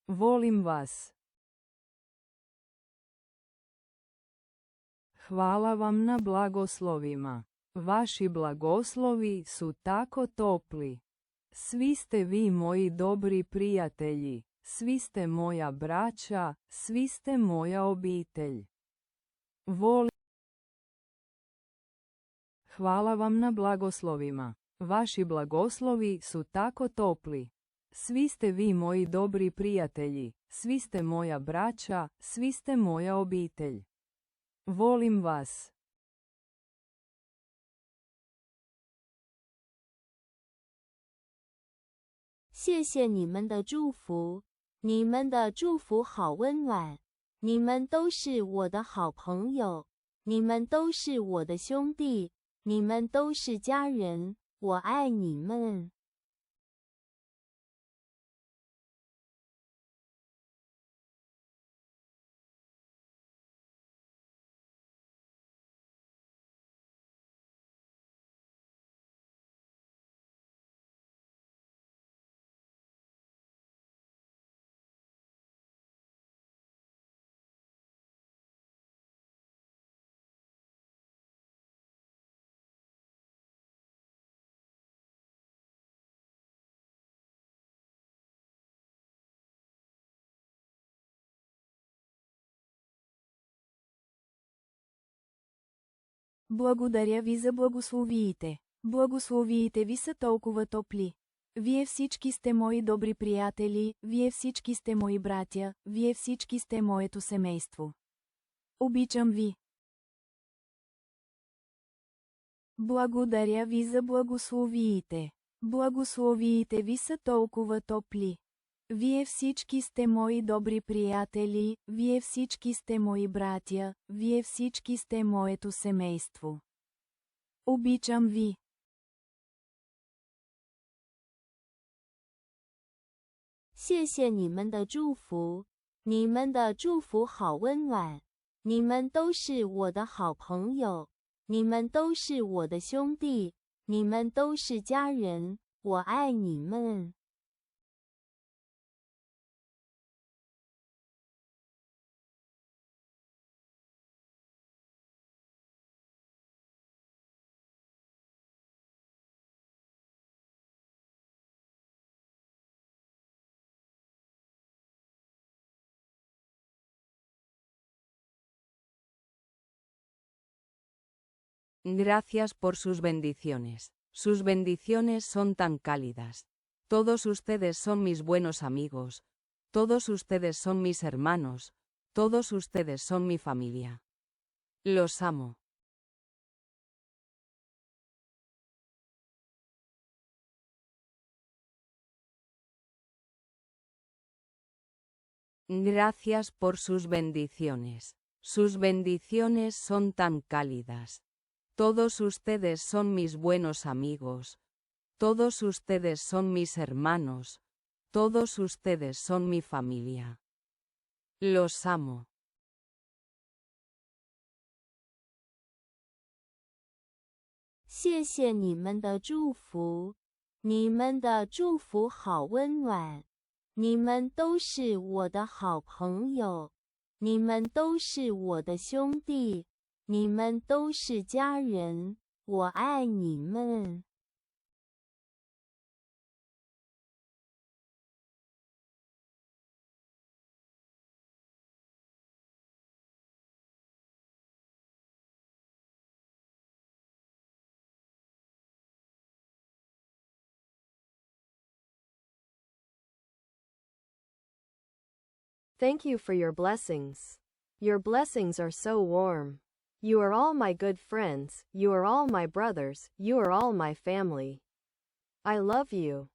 Volim vas. Hvala vam na blagoslovima. Vaši blagoslovi su tako topli. Svi ste vi moji dobri prijatelji, svi ste moja braća, svi ste moja obitelj. Volim. Hvala vam na blagoslovima. Vaši blagoslovi su tako topli. Svi ste vi moji dobri prijatelji, svi ste moja braća, svi ste moja obitelj. Volim vas. 谢谢你们的祝福，你们的祝福好温暖。你们都是我的好朋友，你们都是我的兄弟，你们都是家人，我爱你们。 Благодаря ви за благословиите. Благословиите ви са толкова топли. Вие всички сте мои добри приятели, вие всички сте мои братя, вие всички сте моето семейство. Обичам ви. Благодаря ви за благословиите. Благословиите ви са толкова топли. Вие всички сте мои добри приятели, вие всички сте мои братя, вие всички сте моето семейство. Обичам ви. 谢谢你们的祝福，你们的祝福好温暖。你们都是我的好朋友，你们都是我的兄弟，你们都是家人，我爱你们。 Gracias por sus bendiciones. Sus bendiciones son tan cálidas. Todos ustedes son mis buenos amigos. Todos ustedes son mis hermanos. Todos ustedes son mi familia. Los amo. Gracias por sus bendiciones. Sus bendiciones son tan cálidas. Todos ustedes son mis buenos amigos. Todos ustedes son mis hermanos. Todos ustedes son mi familia. Los amo. 谢谢你们的祝福，你们的祝福好温暖。你们都是我的好朋友，你们都是我的兄弟，你们都是家人，我爱你们。 Thank you for your blessings. Your blessings are so warm. You are all my good friends, you are all my brothers, you are all my family. I love you.